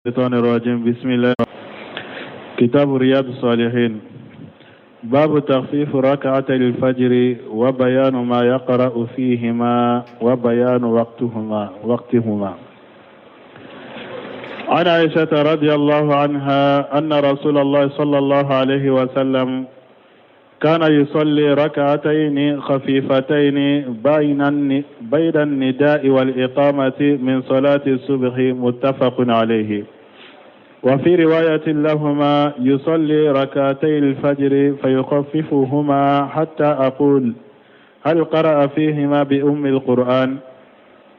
الشيطان الرجيم. بسم الله. كتاب رياض الصالحين، باب تخفيف ركعتي الفجر وبيان ما يقرأ فيهما وبيان وقتهما. عن عائشة رضي الله عنها أن رسول الله صلى الله عليه وسلم كان يصلي ركعتين خفيفتين بين النداء والإقامة من صلاة الصبح، متفق عليه. وفي رواية لهما: يصلي ركعتي الفجر فيخففهما حتى أقول: هل قرأ فيهما بأم القرآن؟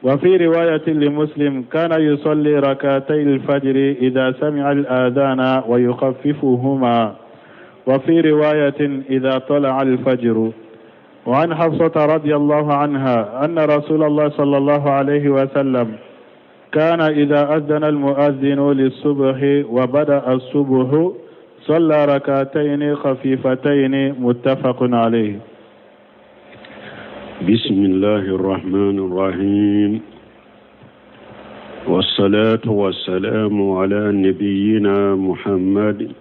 وفي رواية لمسلم: كان يصلي ركعتي الفجر إذا سمع الآذان ويخففهما. وفي رواية: إذا طلع الفجر. وعن حفصة رضي الله عنها أن رسول الله صلى الله عليه وسلم كان إذا أذن المؤذن للصبح وبدأ الصبح صلى ركعتين خفيفتين، متفق عليه. بسم الله الرحمن الرحيم، والصلاة والسلام على نبينا محمد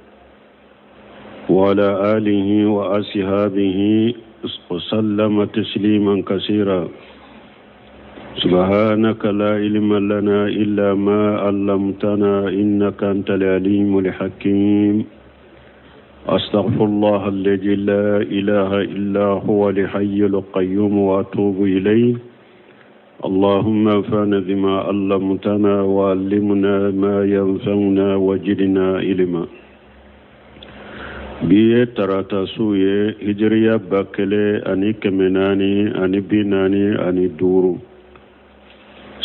وعلى آله وأصحابه وسلم تسليما كثيرا. سبحانك لا علم لنا إلا ما علمتنا إنك أنت العليم الحكيم. أستغفر الله الذي لا إله إلا هو الحي القيوم وأتوب إليه. اللهم انفعنا بما علمتنا وعلمنا ما ينفعنا وزدنا علما. Bi ye tarata su ye, hijiriya 1445,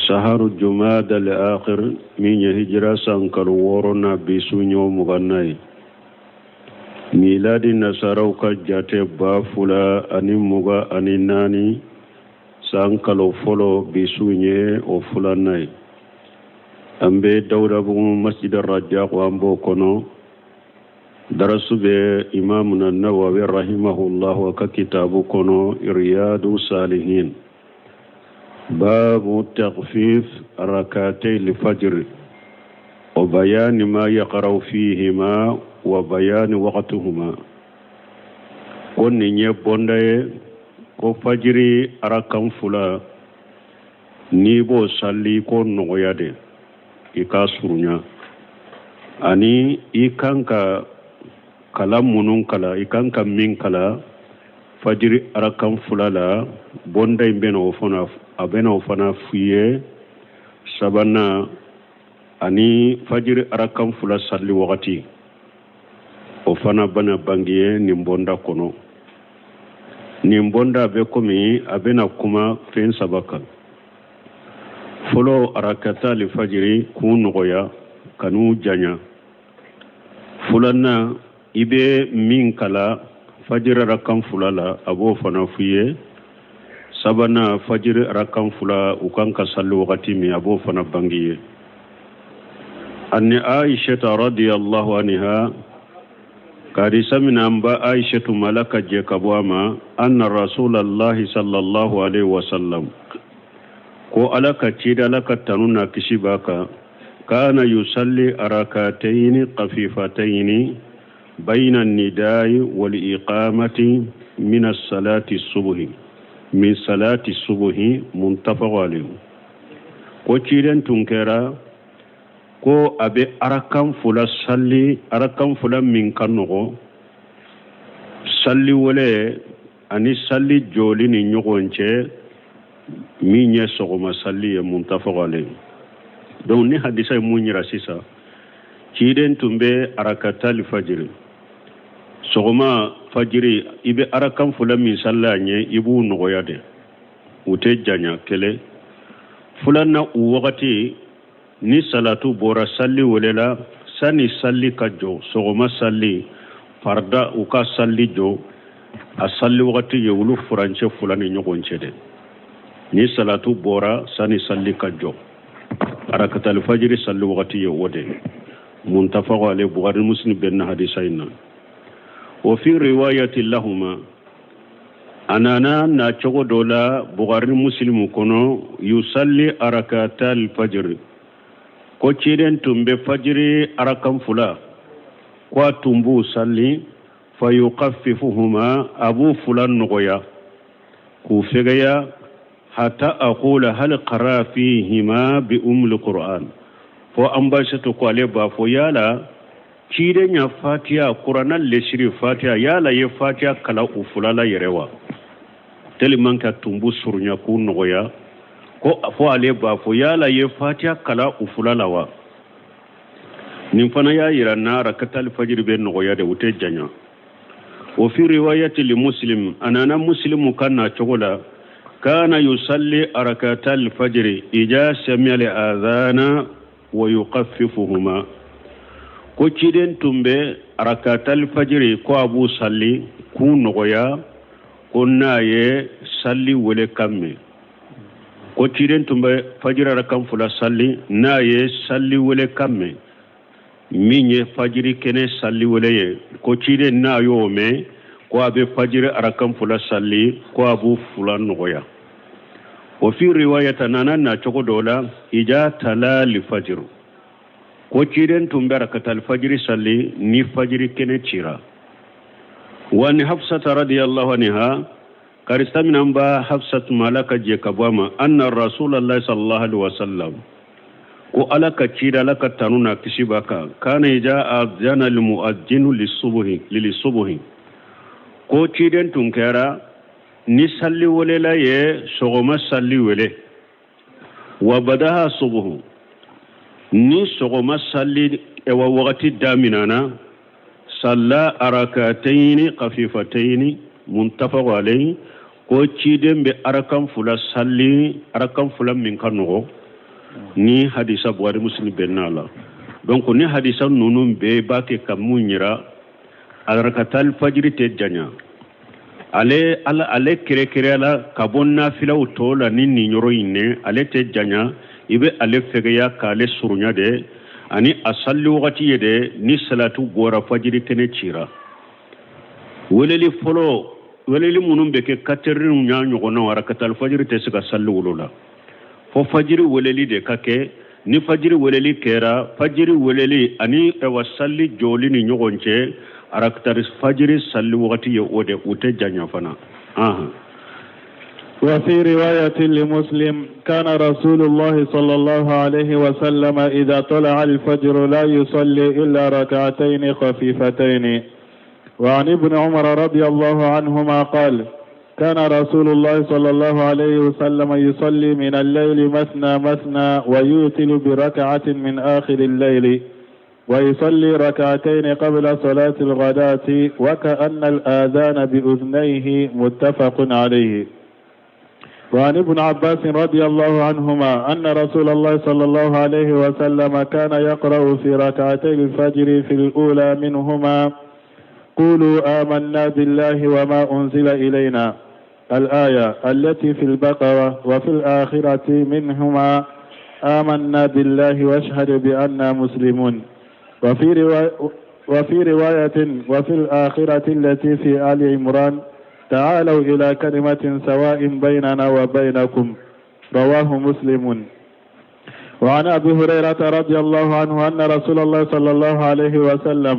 saharu jumada al akhir, min ye hijira san kalo wɔɔrɔnan, bi su ɲɔ 20nan ye. Miladi nasaraw ka jate, 2024 san kalo fɔlɔ, bi su ye o filanan ye. An bɛ Dawudabugu Masjid Rajako, an b'o kɔnɔ. Darasu bɛ Imamuna Nawawi rahimahullahu ka kitabu kɔnɔ, Riyadu Salihin, babu takhfif rakatay al-fajr wa bayani ma yaqra'u fihima wa bayani waqtuhuma. Ko nin ye bɔnda ye ko fajiri arakan fila, n'i b'o sali, ko nɔgɔya de, i k'a surunya, ani i kan ka kalan minnu kala, i kan ka min kala fajiri arakan fila la. Bɔnda in bɛna o fana, a bɛna o fana f'i ye. Sabanan, ani fajiri arakan fila sali wagati, o fana bɛna bange ye nin bɔnda kɔnɔ. Nin bɔnda bɛ komi a bɛna kuma fɛn saba kan. Fɔlɔ, arakata li fajiri, k'u nɔgɔya, kan'u janya. Filanan, i bɛ min kala fajiri arakan fila la, a b'o fana f'i ye. Sabanan, fajiri arakan fila, u kan ka sali wagati min, a b'o fana bange ye. Ani Aishata radiyallahu anha, ka mina an ba Aishatu, mala ka jɛ ka bɔ a ma, anna rasulallahi sallallahu alaihi wasallam, ko Ala ka cida, Ala ka tanu na kisi b'a kan, kana yusalli arakataini khafifataini bayna nidai wal iqamati min as-salati subhi, min salati subhi, muttafaq alayhi. Ko ciden tun kɛra ko a bɛ arakan fila sali, arakan fila min ka nɔgɔ, sali wele ani sali jɔli ni ɲɔgɔn cɛ, min ye sɔgɔma sali ye, muttafaq alayhi. Donc ni hadisa ye mun yira sisan? Ciden tun bɛ arakatali fajiri, sɔgɔma fajiri, i bɛ arakan fila min sali a ɲɛ, i b'u nɔgɔya de, u tɛ janya. Kelen filanan, u wagati, ni salatu bɔra, sali welela, sani sali ka jɔ, sɔgɔma sali farida, u ka sali jɔ, a sali wagati ye olu furancɛ fila ni ɲɔgɔn cɛ de. Ni salatu bɔra, sani sali ka jɔ, arakatali fajiri sali wagati ye o de, muntafaqu alayhi, Bukhari, Muslim bɛnna hadisa in na. Wa fi riwayati lahuma, a nana na cogo dɔ la Bukhari, Muslim kɔnɔ, yusalli arakatal fajr. Ko ciden tun bɛ fajiri arakan fula, ko a tun b'u sali, fayukaffifuhuma, a b'u fula nɔgɔya k'u fɛgɛya, hata aqula hal qara fihima bi ummil qur'an. Fo an Ayisatu ko ale b'a fɔ yala ciden ya fatiya, kurana lesiri fatiya, yala ye fatiya kala u fula la yɛrɛ wa? Tellement que a tun b'u surunya k'u nɔgɔya, ko fo ale b'a fɔ yala ye fatiya kala u fula la wa? Nin fana y'a yira na rakatal fajiri bɛ nɔgɔya de, u tɛ janya. Wa fi riwayati li Muslim, a nana Muslimu ka na cogo la, kana yusalli arakatal fajiri ija sami'a al adhana wa yukhaffifuhuma. Ko ciden tun bɛ arakatal fajiri, ko a b'u salli k'u nɔgɔya, ko n'a ye salli wele kan mɛn. Ko ciden tun bɛ fajiri arakan fula salli n'a ye salli wele kan mɛn, min ye fajiri kɛnɛ salli wele ye. Ko ciden n'a y'o mɛn, ko a bɛ fajiri arakan fula salli, ko a b'u fula nɔgɔya. Wa fi riwayata, nana na cogo dɔ la, ija tala li fajiru, ko ciden tun bɛ rakatal fajiri salli ni fajiri kɛnɛ cira. Wa ni Hafsata radiyallahu anha, karisa minan ba Hafsatu ma, Ala ka jɛ ka bɔ a ma, anna Rasulallah sallallahu alaihi wasallam, ko Ala ka cida, Ala ka tanu na kisi b'a kan, kana ija azana limu'adjinu lisubuhi lilisubuhi, ko ciden tun kɛra ni salli welela ye sɔgɔma salli wele, wa badaha subuhu, ni sɔgɔma salli wa wagati daminana, salla arakatayni khafifatayni, muttafaqu alayhi. Ko ciden bɛ arakan fula salli, arakan fula min ka nɔgɔ. Ni hadisa Buhari Muslim bɛnna la. Donc ni hadisa ninnu bɛɛ b'a kɛ ka mun yira? Arakatal fajiri tɛ janya. Ale ala ale kɛrɛkɛrɛya ka bɔ nafilaw tɔw la ni nin yɔrɔ in ne, ale tɛ janya. I bɛ ale fɛgɛya k'ale surunya de, ani a salli wagati ye de ni salatu bɔra, fajiri kɛnɛ cira. Weleli fɔlɔ, weleli minnu bɛ kɛ katɛriw ɲa ɲɔgɔnnaw, arakatal fajiri tɛ se ka salli wolo la, fo fajiri weleli de ka kɛ. Ni fajiri weleli kɛra, fajiri weleli ani ɛwa salli jɔli ni ɲɔgɔn cɛ, arakatal fajiri salli wagati ye o de, u tɛ janya fana. Ahan. وفي رواية لمسلم: كان رسول الله صلى الله عليه وسلم إذا طلع الفجر لا يصلي إلا ركعتين خفيفتين. وعن ابن عمر رضي الله عنهما قال: كان رسول الله صلى الله عليه وسلم يصلي من الليل مثنى مثنى، ويوتر بركعة من آخر الليل، ويصلي ركعتين قبل صلاة الغداة، وكأن الآذان بأذنيه. متفق عليه. وعن ابن عباس رضي الله عنهما أن رسول الله صلى الله عليه وسلم كان يقرأ في ركعتي الفجر في الأولى منهما: قولوا آمنا بالله وما أنزل إلينا، الآية التي في البقرة، وفي الآخرة منهما: آمنا بالله واشهد بأننا مسلمون. وفي رواية: وفي الآخرة التي في آل عمران: تعالوا إلى كلمة سواء بيننا وبينكم. رواه مسلم. وعن أبي هريرة رضي الله عنه أن رسول الله صلى الله عليه وسلم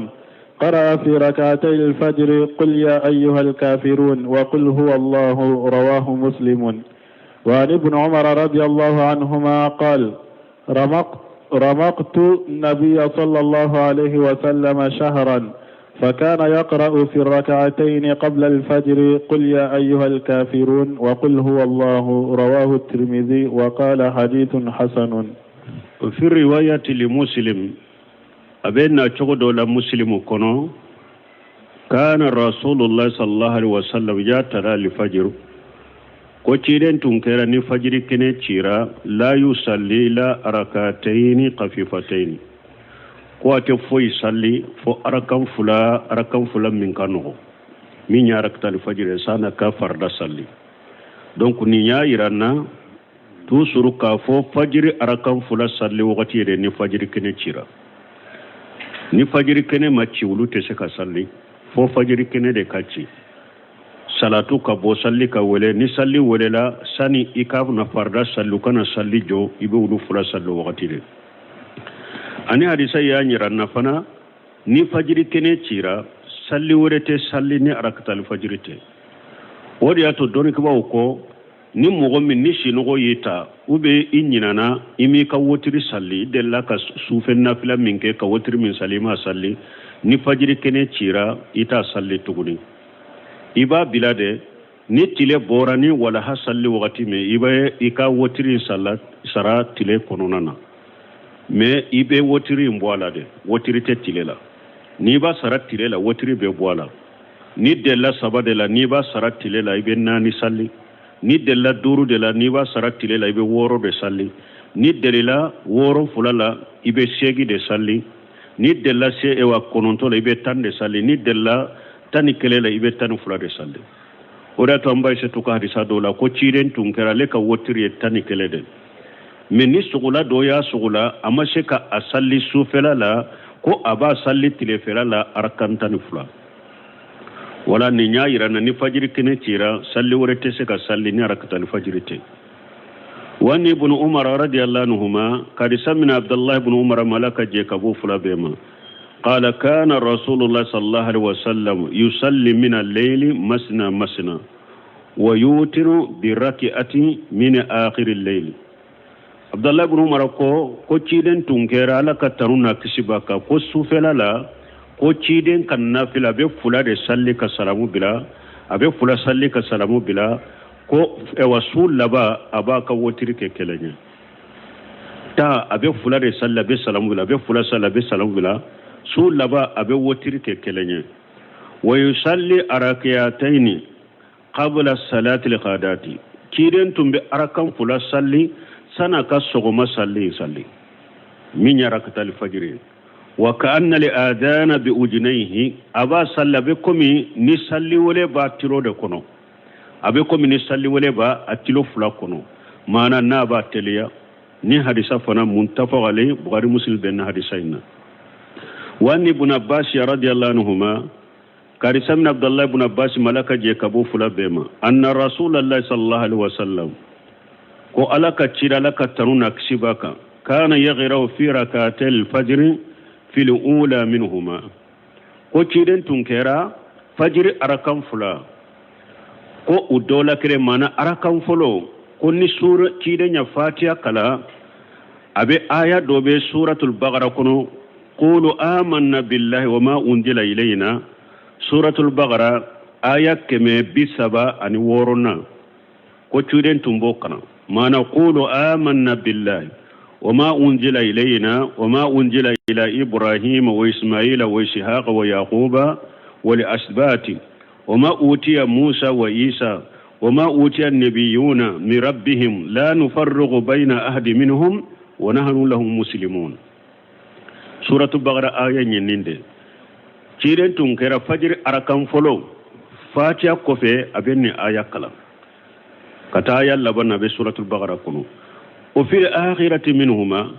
قرأ في ركعتي الفجر: قل يا أيها الكافرون وقل هو الله. رواه مسلم. وعن ابن عمر رضي الله عنهما قال: رمقت النبي صلى الله عليه وسلم شهرا، فكان يقرأ في الركعتين قبل الفجر: قل يا أيها الكافرون وقل هو الله. رواه الترمذي وقال: حديث حسن. في رواية لمسلم، a bɛ na cogo dɔ la Muslimu kɔnɔ, كان رسول الله صلى الله عليه وسلم إذا طلع الفجر، ko ciden tun kɛra ni fajiri kɛnɛ cira, لا يصلي إلا ركعتين خفيفتين, ko a tɛ foyi salli fo arakan fula, arakan fula min ka nɔgɔ, min ye arakatali fajiri san'a ka farida salli. Donc nin y'a yira n na toujours k'a fɔ fajiri arakan fula salli wagati yɛrɛ ni fajiri kɛnɛ cira. Ni fajiri kɛnɛ ma ci, olu tɛ se ka salli, fo fajiri kɛnɛ de ka ci, salatu ka bɔ, salli ka wele. Ni salli welela, sani i ka na farida salli, u kana salli jɔ, i bɛ olu fula salli wagati de. Ani hadisa y'a yira na fana, ni fajiri kɛnɛ cira, salli wɛrɛ tɛ salli ni arakatali fajiri tɛ. O de y'a to dɔnnikɛbaaw ko ni mɔgɔ min ni sinɔgɔ y'i ta ou bien i ɲinana i m'i ka wotiri salli, i delila ka sufɛ nafila min kɛ ka wotiri min salli, i m'a salli, ni fajiri kɛnɛ cira i t'a salli tuguni, i b'a bila de. Ni tile bɔra ni walaha salli wagati min, i bɛ i ka wotiri sara tile kɔnɔna na, mais i bɛ wotiri in bɔ a la de. Wotiri tɛ tile la. N'i b'a sara tile la, wotiri bɛ bɔ a la. Ni delila saba de la, n'i b'a sara tile la, i bɛ naani salli. Ni delila duuru de la, n'i b'a sara tile la, i bɛ wɔɔrɔ de salli. Ni delila wɔɔrɔ fila la, i bɛ seegin de salli. Ni delila se kɔnɔntɔn la, i bɛ 10 de salli. Ni delila 11 la, i bɛ 12 de salli. O de y'a to an ba Aïssatu ka hadisa dɔw la ko ciden tun kɛra ale ka wotiri ye 11 de, mais ni sogola dɔ y'a sogola, a ma se ka a salli sufɛla la, ko a b'a salli tilefɛla la arakan 12. Wala nin y'a yira na ni fajiri kɛnɛ cira, salli wɛrɛ tɛ se ka salli ni arakatali fajiri tɛ. Wa ni ibn Umar radiyallahu anhuma, kadisa min Abdullah ibn Umar mala ka jɛ ka bɔ fila bɛɛ ma, qala kana rasulullah sallallahu alaihi wasallam yusalli min al-layli masna masna wa yutiru bi raki'ati min akhir al-layl. Abdullah ibn Umar ko ciden tun kɛra Ala ka tanu n'a kisi b'a kan, ko sufɛla la ko ciden ka nafila a bɛ fila de salli ka salamu bila, a bɛ fila salli ka salamu bila, ko ɛwa su laban a b'a ka wotiri kɛ kelen ye. Ta a bɛ fila de salli, a bɛ salamu bila, a bɛ fila salli, a bɛ salamu bila, su laban a bɛ wotiri kɛ kelen ye. Wa yusalli arakiyatayni qabla salati al-ghadati, ciden tun bɛ arakan fila salli san'a ka sɔgɔma salli salli min ye arakatali fajiri ye. Wa ka'anna li-adana bi ujnayhi, a b'a salli a bɛ komi ni salli wele b'a tilo de kɔnɔ, a bɛ komi ni salli wele b'a a tilo fila kɔnɔ, maana n'a b'a teliya. Ni hadisa fana muttafaq alayhi, Bukhari Muslim bɛ na hadisa in na. Wa ni ibn Abbas radiyallahu anhuma, karisa min Abdullah ibn Abbas malaka jɛ ka bɔ fila bɛɛ ma, anna rasulallah sallallahu alaihi wasallam, ko Ala ka cira Ala ka tanu n'a kisi b'a kan, kana yaghra'u fi rakatil fajr fil ula minhuma, ko ciden tun kɛra fajiri arakan fila ko u dɔ la kelen, maana arakan fɔlɔ ko ni sura ciden ya fatiha kala, a bɛ aya dɔ bɛ suratul bagara kɔnɔ, qulu amanna billahi wa ma unzila ilayna, suratul bagara aya 336, ko ciden tun b'o kalan, maana qulu amanna billahi wa ma unzila ilayna wa ma unzila ila ibrahima wa ismaila wa ishaqa wa yaquba wa li asbati wa ma utiya musa wa isa wa ma utiya an-nabiyuna min rabbihim la nufarriqu bayna ahadi minhum wa nahnu lahum muslimun. Suratul bagara aya ɲinin de ciden tun kɛra fajiri arakan fɔlɔ fatiha kɔfɛ a bɛ nin aya kalan ka taa aya laban na, a bɛ suratul bagara kɔnɔ. O fil akhirati minhuma,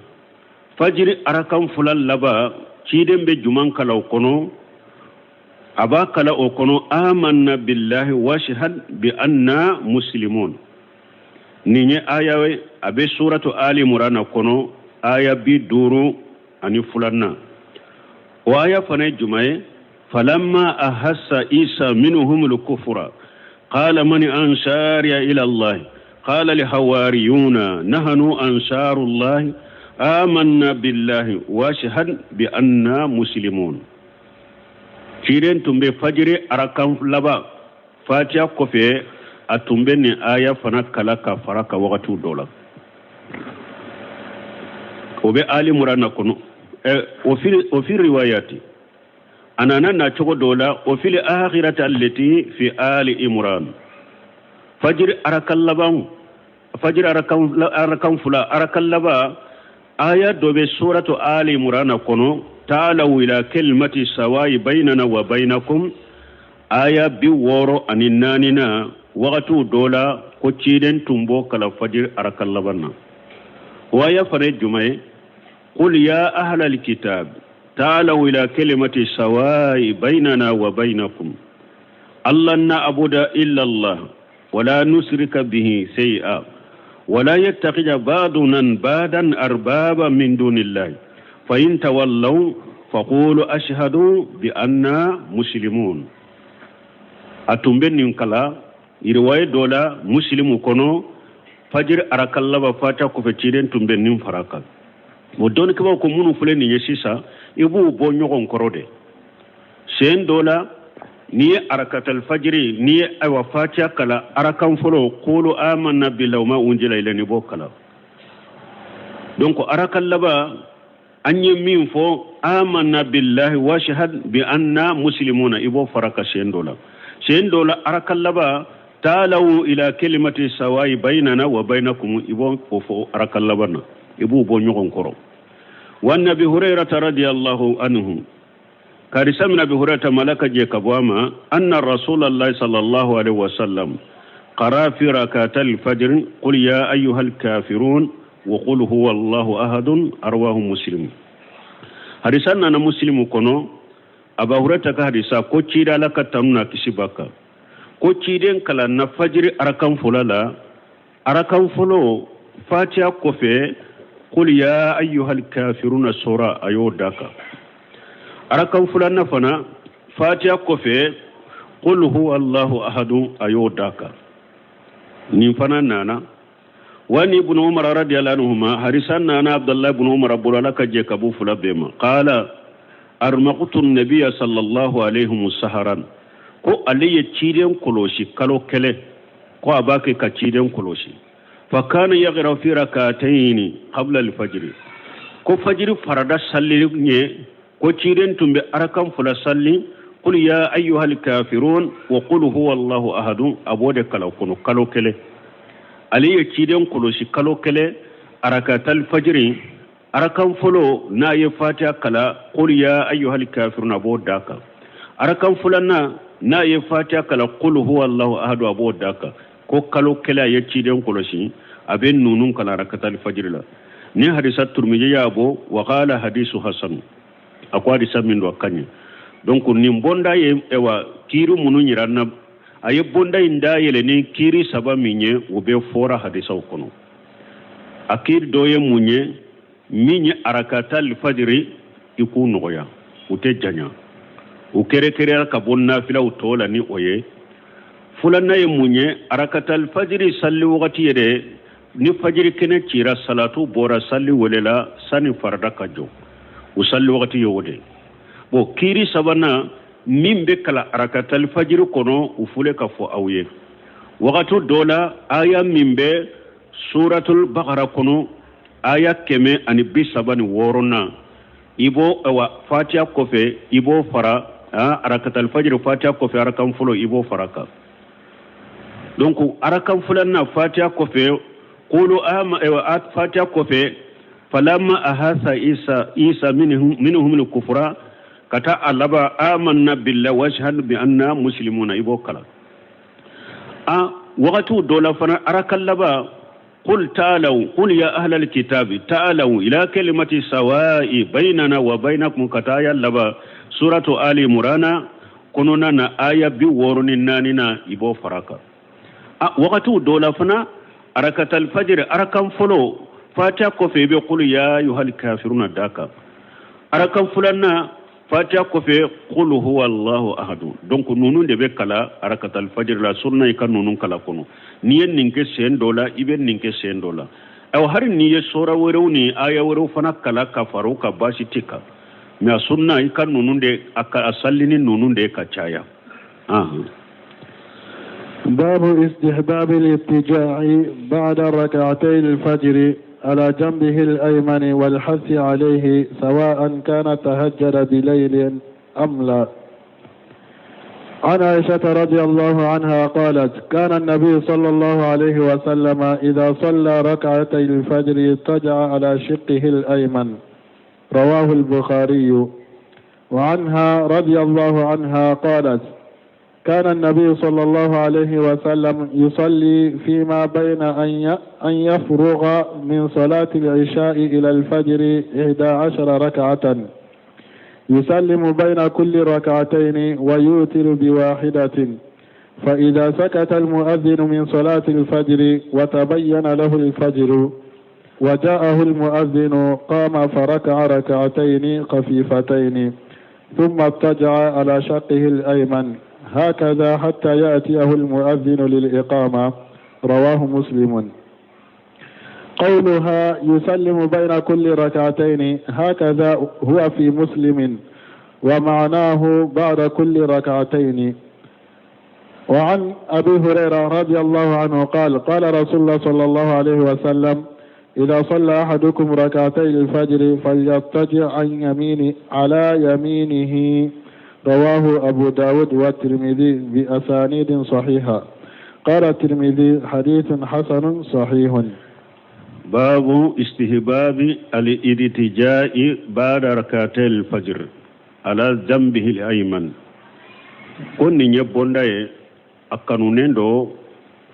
fajiri arakan fila laban ciden bɛ juman kalan o kɔnɔ, a b'a kalan o kɔnɔ amanna billahi washhad bi anna muslimun. Nin ye aya ye, a bɛ suratu ali imran kɔnɔ aya 52. O aya fana ye jumɛn ye? Falamma ahassa isa minhum al-kufra qala man ansariya ila allah qala li hawariyuna nahnu ansarullah amanna billahi washhad bi anna muslimun. Ciden tun bɛ fajiri arakan laban fatiha kɔfɛ a tun bɛ nin aya fana kala ka fara ka wagatiw dɔ la. O bɛ ali imran kɔnɔ. O fi riwayati a nana na cogo dɔ la, o fil akhirati allati fi ali imran, fajiri arakan laban, fajiri arakan fila arakan laban aya dɔ bɛ suratu ali imran kɔnɔ, ta'alaw ila kalimati sawa'i baynana wa baynakum, aya 64 na wagatiw dɔ la ko ciden tun b'o kalan fajiri arakan laban na. O aya fana ye jumɛn ye? Qul ya ahlal kitab ta'alaw ila kalimati sawa'i baynana wa baynakum alla na'budu illa Allah wa la nushrika bihi shay'a wa la yattakhidha ba'duna ba'dan arbaba min dunillahi Fa in tawallaw faqulu ashhadu bi anna muslimun. A tun bɛ nin kalan riwaye dɔ la Muslimu kɔnɔ, fajiri arakan laban fatiha kɔfɛ, ciden tun bɛ nin fara kan. O dɔnnikɛbaaw ko minnu filɛ nin ye sisan, i b'u bɔ ɲɔgɔn kɔrɔ de. Sen dɔ la, n'i ye arakatal fajiri, n'i ye ayiwa fatiha kalan arakan fɔlɔ, qulu amanna billahi wa ma unzila ilayna, i b'o kalan. Donc arakan laban, an ye min fɔ, amanna billahi washhad bi anna muslimuna, i b'o fara kan sen dɔ la. Sen dɔ la, arakan laban, taalaw ila kalimati sawayi bainana wa bainakum, i b'o fɔ arakan laban na, i b'u bɔ ɲɔgɔn kɔrɔ. Wa an abi hurairata radiyallahu anhu, karisa min abi hurairata ma, Ala ka jɛ ka bɔ a ma, anna rasulallahi sallallahu alaihi wasallam qara fi rakatal fajr qul ya ayyuhal kafirun wa qul huwa allahu ahadun, arwahu Muslim. Hadisa nana Muslimu kɔnɔ, Aba Hurairata ka hadisa, ko ciden, Ala ka tanu n'a kisi b'a kan, ko ciden kalanna fajiri arakan fɔlɔ la, arakan fɔlɔ fatiha kɔfɛ, qul ya ayyuhal kafiruna sura, a y'o da kan. Arakan filanan fana, fatiha kɔfɛ, qul huwa allahu ahadun, a y'o da kan. Nin fana nana wa an ibn Umar radiyallahu anhuma, hadisa nana Abdullah ibn Umar bolo, Ala ka jɛ ka b'u fila bɛɛ ma, qala armaqtu nabiya sallallahu alaihi saharan, ko ale ye ciden kɔlɔsi kalo kelen, ko a b'a kɛ ka ciden kɔlɔsi. Fa kana yagra fi rakataini qabla al-fajr, ko fajiri farada salli ɲɛ, ko ciden tun bɛ arakan fila salli, qul ya ayyuhal kafirun wa qul huwa allahu ahadun, a b'o de kalan kɔnɔ kalo kelen. Ale ye ciden kɔlɔsi kalo kelen, arakatal fajiri arakan fɔlɔ, n'a ye fatiha kala, qul ya ayyuhal kafirun, a b'o da kan. Arakan filanan, n'a ye fatiha kala, qul huwa allahu ahadu, a b'o da kan. Ko kalo kelen a ye ciden kɔlɔsi, a bɛ ninnu kalan arakatal fajiri la. Ni hadisa Turmiji y'a bɔ, wa qala hadisu hasan, a ko hadisa min don, a ka ɲi. Donc nin bonda ye ewa kiiri minnu yira na, a ye bonda in dayɛlɛ ni kiiri saba min ye, o bɛ fɔra hadisaw kɔnɔ. A kiiri dɔ ye mun ye? Min ye arakatal fajiri, i k'u nɔgɔya, u tɛ janya, u kɛrɛkɛrɛya ka bɔ nafilaw tɔ la ni o ye. Filanan ye mun ye? Arakatal fajiri salli wagati yɛrɛ, ni fajiri kɛnɛ cira, salatu bɔra, salli welela, sani farada ka jɔ, o salli wagati ye o de. Bon, kiiri sabanan min bɛ kalan arakatal fajiri kɔnɔ, u fule ka fɔ aw ye wagati dɔ la, aya min bɛ suratul Bakara kɔnɔ, aya 136nan, i b'o awa fatiha kɔfɛ, i b'o fara arakatal fajiri fatiha kɔfɛ arakan fɔlɔ, i b'o fara kan. Donc arakan filanan, fatiha kɔfɛ, qulu ama, fatiha kɔfɛ, falamma ahasa Isa minhum kufra, ka taa a laban amanna billahi washhad bi anna muslimuna, i b'o kalan. A wagatiw dɔ la fana, arakan laban, qul ta'alaw qul ya ahlal kitabi ta'alaw ila kalimati sawa'i bainana wa bainakum, ka taa aya laban suratu Ali Imrana kɔnɔna na, aya 64 na, i b'o fara kan. A wagatiw dɔ la fana, arakatal fajr arakan fɔlɔ fatiha kɔfɛ, i bɛ qul ya ayyuhal kafiruna da kan. Arakan filanan, fatiha kɔfɛ, qul huwa allahu ahadu. Donc ninnu de bɛ kala arakatal fajr la. Sunna i ka ninnu kala kɔnɔ. N'i ye nin kɛ sen dɔ la, i bɛ nin kɛ sen dɔ la. Ayiwa, hali n'i ye sura wɛrɛw ni aya wɛrɛw fana kala ka fara o kan, baasi tɛ kan, mais a sunna i ka ninnu de a ka a salli ni ninnu de ka caya. باب استحباب الاضطجاع بعد ركعتي الفجر على جنبه الأيمن والحث عليه، سواء كان تهجد بليل أم لا. عن عائشة رضي الله عنها قالت: كان النبي صلى الله عليه وسلم إذا صلى ركعتي الفجر اضطجع على شقه الأيمن. رواه البخاري. وعنها رضي الله عنها قالت: كان النبي صلى الله عليه وسلم يصلي فيما بين أن يفرغ من صلاة العشاء إلى الفجر 11 ركعة، يسلم بين كل ركعتين ويوتر بواحدة، فإذا سكت المؤذن من صلاة الفجر وتبين له الفجر وجاءه المؤذن قام فركع ركعتين خفيفتين ثم اضطجع على شقه الأيمن هكذا حتى يأتيه المؤذن للإقامة رواه مسلم قولها يسلم بين كل ركعتين هكذا هو في مسلم ومعناه بعد كل ركعتين وعن أبي هريرة رضي الله عنه قال قال رسول الله صلى الله عليه وسلم إذا صلى أحدكم ركعتي الفجر فليضطجع عن يمين على يمينه رواه أبو داود والترمذي بأسانيد صحيحة قال الترمذي حديث حسن صحيح باب استهباب الارتجاء بعد ركعتي الفجر على جنبه الأيمن ko nin ye bonda ye a kanunen don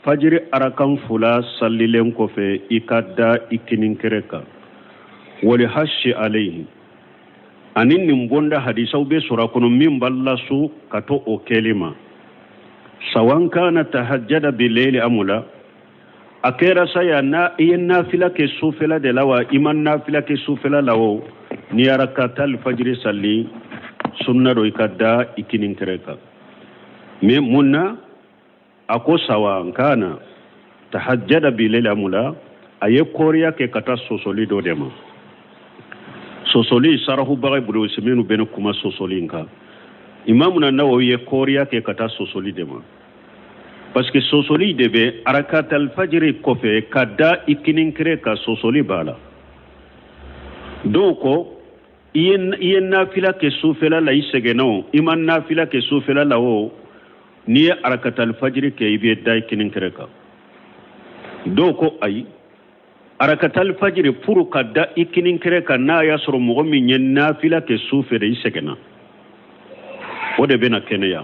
fajiri arakan fula salilen kɔfɛ i ka da i kininkɛrɛ kan wali hasi alayhi ani nin bonda hadisaw bɛ sɔrɔ a kɔnɔ min b'a lasu ka to o kɛli ma sawan kana tahajjada bilayli amula a kɛra sa ya na i ye nafila kɛ sufɛla de la wa i ma nafila kɛ sufɛla la o n'i ye arakatal fajiri sali sunna don i ka da i kininkɛrɛ kan mais mun na a ko sawan kana tahajjada bilayli amula a ye kɔriya kɛ ka taa sɔsɔli dɔ de ma sɔsɔli sarahubaga ibunu useminu bɛna kuma sɔsɔli in kan imamuna nawawi ye kɔriya kɛ ka taa sɔsɔli de ma parce que sɔsɔli de bɛ arakatal fajiri kɔfɛ ka da i kininkɛrɛ kan sɔsɔli b'a la dɔw ko i ye nafila kɛ sufɛla la i sɛgɛnna o i ma nafila kɛ sufɛla la o n'i ye arakatal fajiri kɛ i bɛ da i kininkɛrɛ kan dɔw ko ayi arakatal fajiri pour ka da i kininkɛrɛ kan n'a y'a sɔrɔ mɔgɔ min ye nafila kɛ sufɛ de i sɛgɛnna o de bɛna kɛnɛya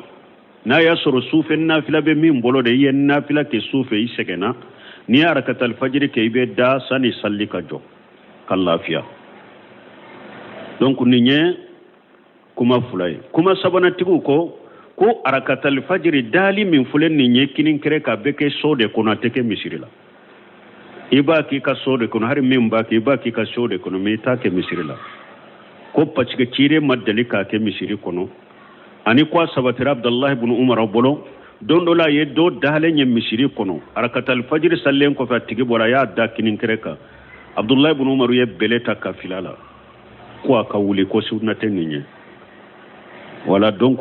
n'a y'a sɔrɔ sufɛ nafila bɛ min bolo de i ye nafila kɛ sufɛ i sɛgɛnna n'i ye arakatal fajiri kɛ i bɛ da sani sali ka jɔ ka lafiya donc nin ye kuma fila ye kuma sabanatigiw ko ko arakatal fajiri dali min filɛ nin ye kininkɛrɛ kan bɛ kɛ so de kɔnɔ a tɛ kɛ misiri la i b'a k'i ka so de kɔnɔ hali min b'a kɛ i b'a k'i ka so de kɔnɔ mais i t'a kɛ misiri la ko parce que ciden ma deli k'a kɛ misiri kɔnɔ ani ko a sabatira abdalahi bunu umar bolo don dɔ la a ye dɔ dalen ye misiri kɔnɔ arakatal fajiri salilen kɔfɛ a tigi bɔra a y'a da kininkɛrɛ kan abdulahi bunu umaru ye bɛlɛ ta ka fil'a la ko a ka wuli ko sunna tɛ nin ye wala donc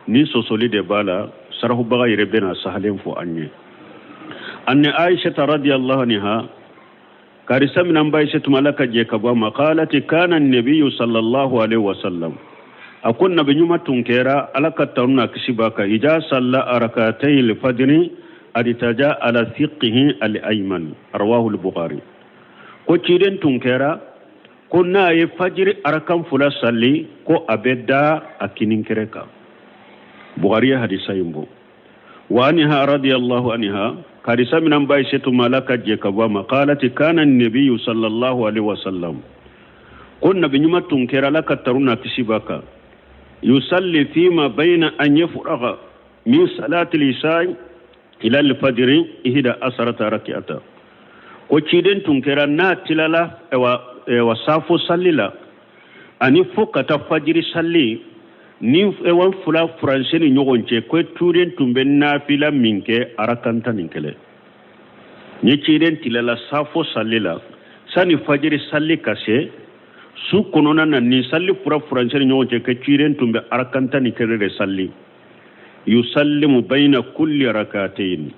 ni sɔsɔli de b'a la sarahubaga yɛrɛ bɛna sahalen fɔ an ye an aishata radiyallahu anha karisa min an ba aishatu ma ala ka jɛ ka bɔ a ma qalati kana nabiyu sallallahu alaihi wasallam a ko nabi ɲuman tun kɛra ala ka tanu n'a kisi b'a kan ija salla arakatay alfajri aditaja ala siqihi al ayman rawahu al bukhari ko ciden tun kɛra ko n'a ye fajiri arakan fula sali ko a bɛ da a kininkɛrɛ kan bukhari ye hadisa in bɔ wa anha radiyallahu anha karisa min an ba aishatu ma ala ka jɛ ka bɔ a ma qalati kana nabiyu sallallahu alaihi wasallam ko nabi ɲuman tun kɛra ala ka tanu n'a kisi b'a kan yusalli fima bayna an yafraga min salati al-isha ila al-fajri ihda asarata raki'ata ko ciden tun kɛra n'a tilala wa safo salli la ani fo ka taa fajiri salli ni ewan fula furancɛ ni ɲɔgɔn cɛ ko ciden tun bɛ nafila min kɛ arakan tan ni kelen ni ciden tilala safo salli la sani fajiri salli ka se su kɔnɔna na ni salli fura furancɛ ni ɲɔgɔn cɛ ko ciden tun bɛ arakan tan ni kelen de salli yusallimu bayna kulli rakatayn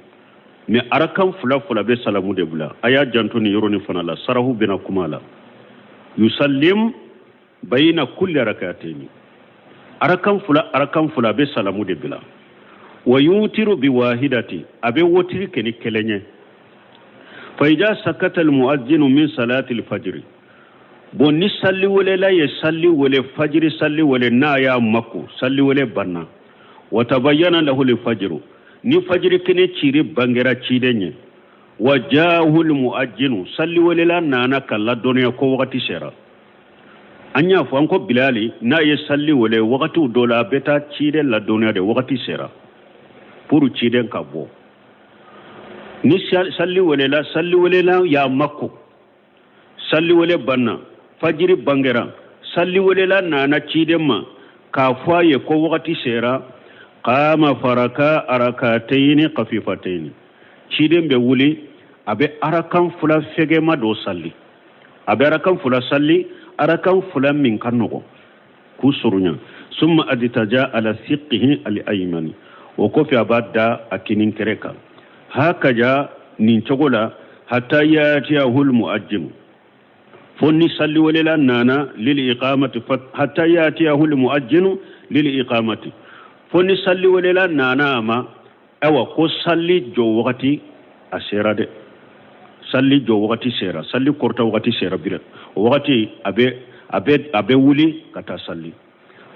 mais arakan fula fula bɛ salamu de bila a y'a janto nin yɔrɔnin fana la sarahu bɛna kuma la yusallim bayna kulli rakatayn arakan fula arakan fula bɛ salamu de bila wa yutiru bi wahidati a bɛ wotiri kɛ ni kelen ye fa ida sakata al muazzinu min salati al fajr bon ni salli welela ye salli wele fajiri salli wele n'a y'a mako salli wele banna wa tabayyana lahu al fajr ni fajiri kɛnɛ ciri bangera ciden ye wa jaahu al muajjinu salli welela nana ka ladɔnniya ko wagati sera an y'a fɔ an ko bilali n'a ye salli wele wagatiw dɔ la a bɛ taa ciden ladɔnniya de wagati sera pour ciden ka bɔ ni salli welela salli welela y'a mako Salliwele banna, fajiri bangera, salliwelela nana ciden ma k'a fɔ a ye ko wagati sera. Qama faraka arakatayni khafifatayni, ciden bɛ wuli, a bɛ arakan fila fɛgɛma dɔ salli, a bɛ arakan fila salli, arakan fila min ka nɔgɔn k'u surunya. Summa aditaja ala siqihi al aymani, o kɔfɛ a b'a da a kinin kɛrɛ kan. Hakaja, nin cogo la, hatta yatiyahu al muajjim, fo ni salliwelela nana, lil iqamati, hatta yatiyahu al muajjinu lil iqamati, fo ni salliwelela nana a ma. Awa, ko salli jɔ wagati a sera dɛ, salli jɔ wagati sera, salli kɔrɔta wagati sera bire, o wagati a bɛ wuli ka taa salli.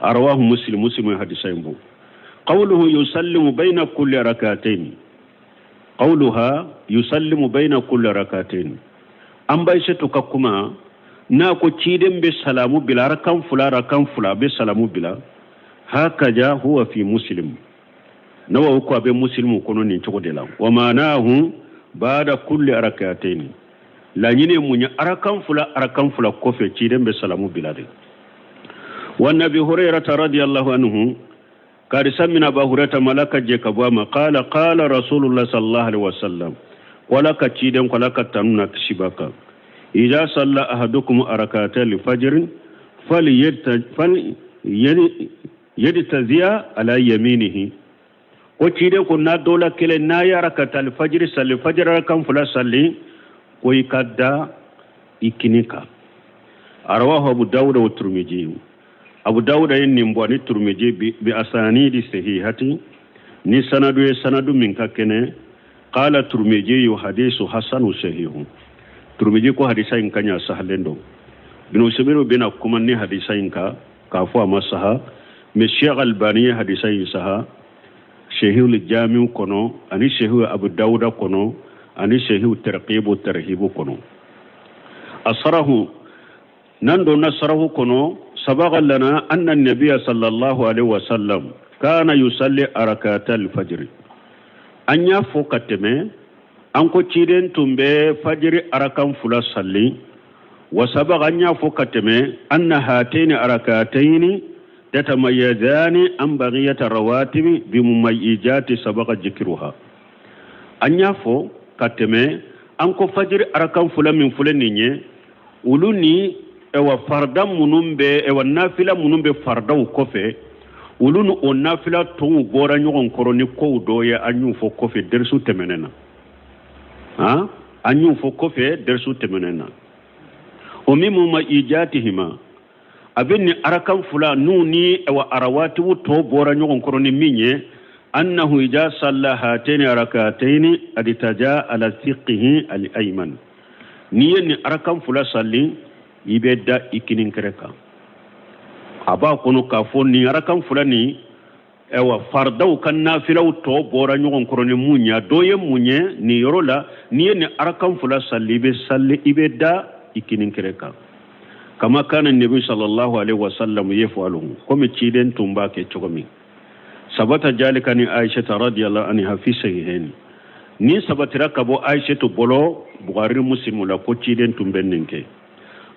Rawahu Muslim, Muslim ye hadisa in bɔ. Qawluhu yusallimu bayna kulli rak'atayn, qawluha yusallimu bayna kulli rak'atayn, an ba Aisatu ka kuma n'a ko ciden bɛ salamu bila arakan fila, arakan fila, a bɛ salamu bila. Hakaja huwa fi Muslim, Nawawi ko a bɛ Muslimu kɔnɔ nin cogo de la. Wa ma'nahu ba'da kulli rak'atayn, laɲini ye mun ye? Arakan fila, arakan fila kɔfɛ, ciden bɛ salamu bila de. Wa an Abi Hurairata radiyallahu anhu, karisa min Aba Hurairata ma, Ala ka jɛ ka bɔ a ma, qala qala Rasulullah sallallahu alaihi wasallam, ko Ala ka ciden ko Ala ka tanu na kisi b'a kan, idza salla ahadukum arakata al-fajr fal yadtaziya ala yaminihi. Ko ciden ko n'a dɔ la kelen n'a ye arakata alfajiri salli, fajiri arakan fila salli, ko i ka da i kini kan. Rawahu Abu Dawuda wa Turmiji, Abu Dawuda ye nin bɔ ni Turmiji bi asanidi sahihati, ni sanadu ye sanadu min ka kɛnɛ. Qala Turmiji yu hadisu hasanu sahihu, Turmiji ko hadisa in ka ɲa, sahalen don. Bin Usaimin bɛna kuma ni hadisa in kan k'a fɔ a ma saha, mais Sheikh Albani ye hadisa in saha Sahihul Jamiu kɔnɔ, ani Sahihu Abu Dawuda kɔnɔ, ani Sahihu Tarqibu Tarhibu kɔnɔ. A sarahu n'an donna sarahu kɔnɔ, sabaga lana anna nabiya sallallahu alaihi wasallam kana yusalli arakata al-fajr. An y'a fɔ ka tɛmɛ, an ko ciden tun bɛ fajiri arakan fila salli. Wa sabaga, an y'a fɔ ka tɛmɛ, anna hataini arakataini tatamayazani an bagiyata rawatibi bi mumayyijati sabaga jikiruha. An y'a fɔ ka tɛmɛ, an ko fajiri arakan fila min filɛ nin ye, olu ni ɛwa farida minnu bɛ, ɛwa nafila minnu bɛ faridaw kɔfɛ, olu ni o nafila tɔw bɔra ɲɔgɔn kɔrɔ ni kow dɔ ye. An y'u fɔ kɔfɛ dɛrisu tɛmɛnen na. Han, an y'u fɔ kɔfɛ dɛrisu tɛmɛnen na. O min mumayyijatihima, a bɛ nin arakan fila n'u ni ɛwa arawatibu tɔ bɔra ɲɔgɔn kɔrɔ ni min ye, annahu ija salla hateni arakataini aditaja ala siqihi al ayman, n'i ye nin arakan fila salli, i bɛ da i kinin kɛrɛ kan. A b'a kɔnɔ k'a fɔ nin arakan fila nin, ɛwa faridaw ka nafilaw tɔ bɔra ɲɔgɔn kɔrɔ ni mun ye, a dɔ ye mun ye nin yɔrɔ la? N'i ye nin arakan fila salli, i bɛ salli, i bɛ da i kinin kɛrɛ kan. Kama kana nabi sallallahu alaihi wasallam yafalu, komi ciden tun b'a kɛ cogo min. Sabata jalika ni Aisha radiyallahu anha fi sahihaini, ni sabatira ka bɔ Aisha to bolo Bukhari, Muslim la, ko ciden tun bɛ nin kɛ.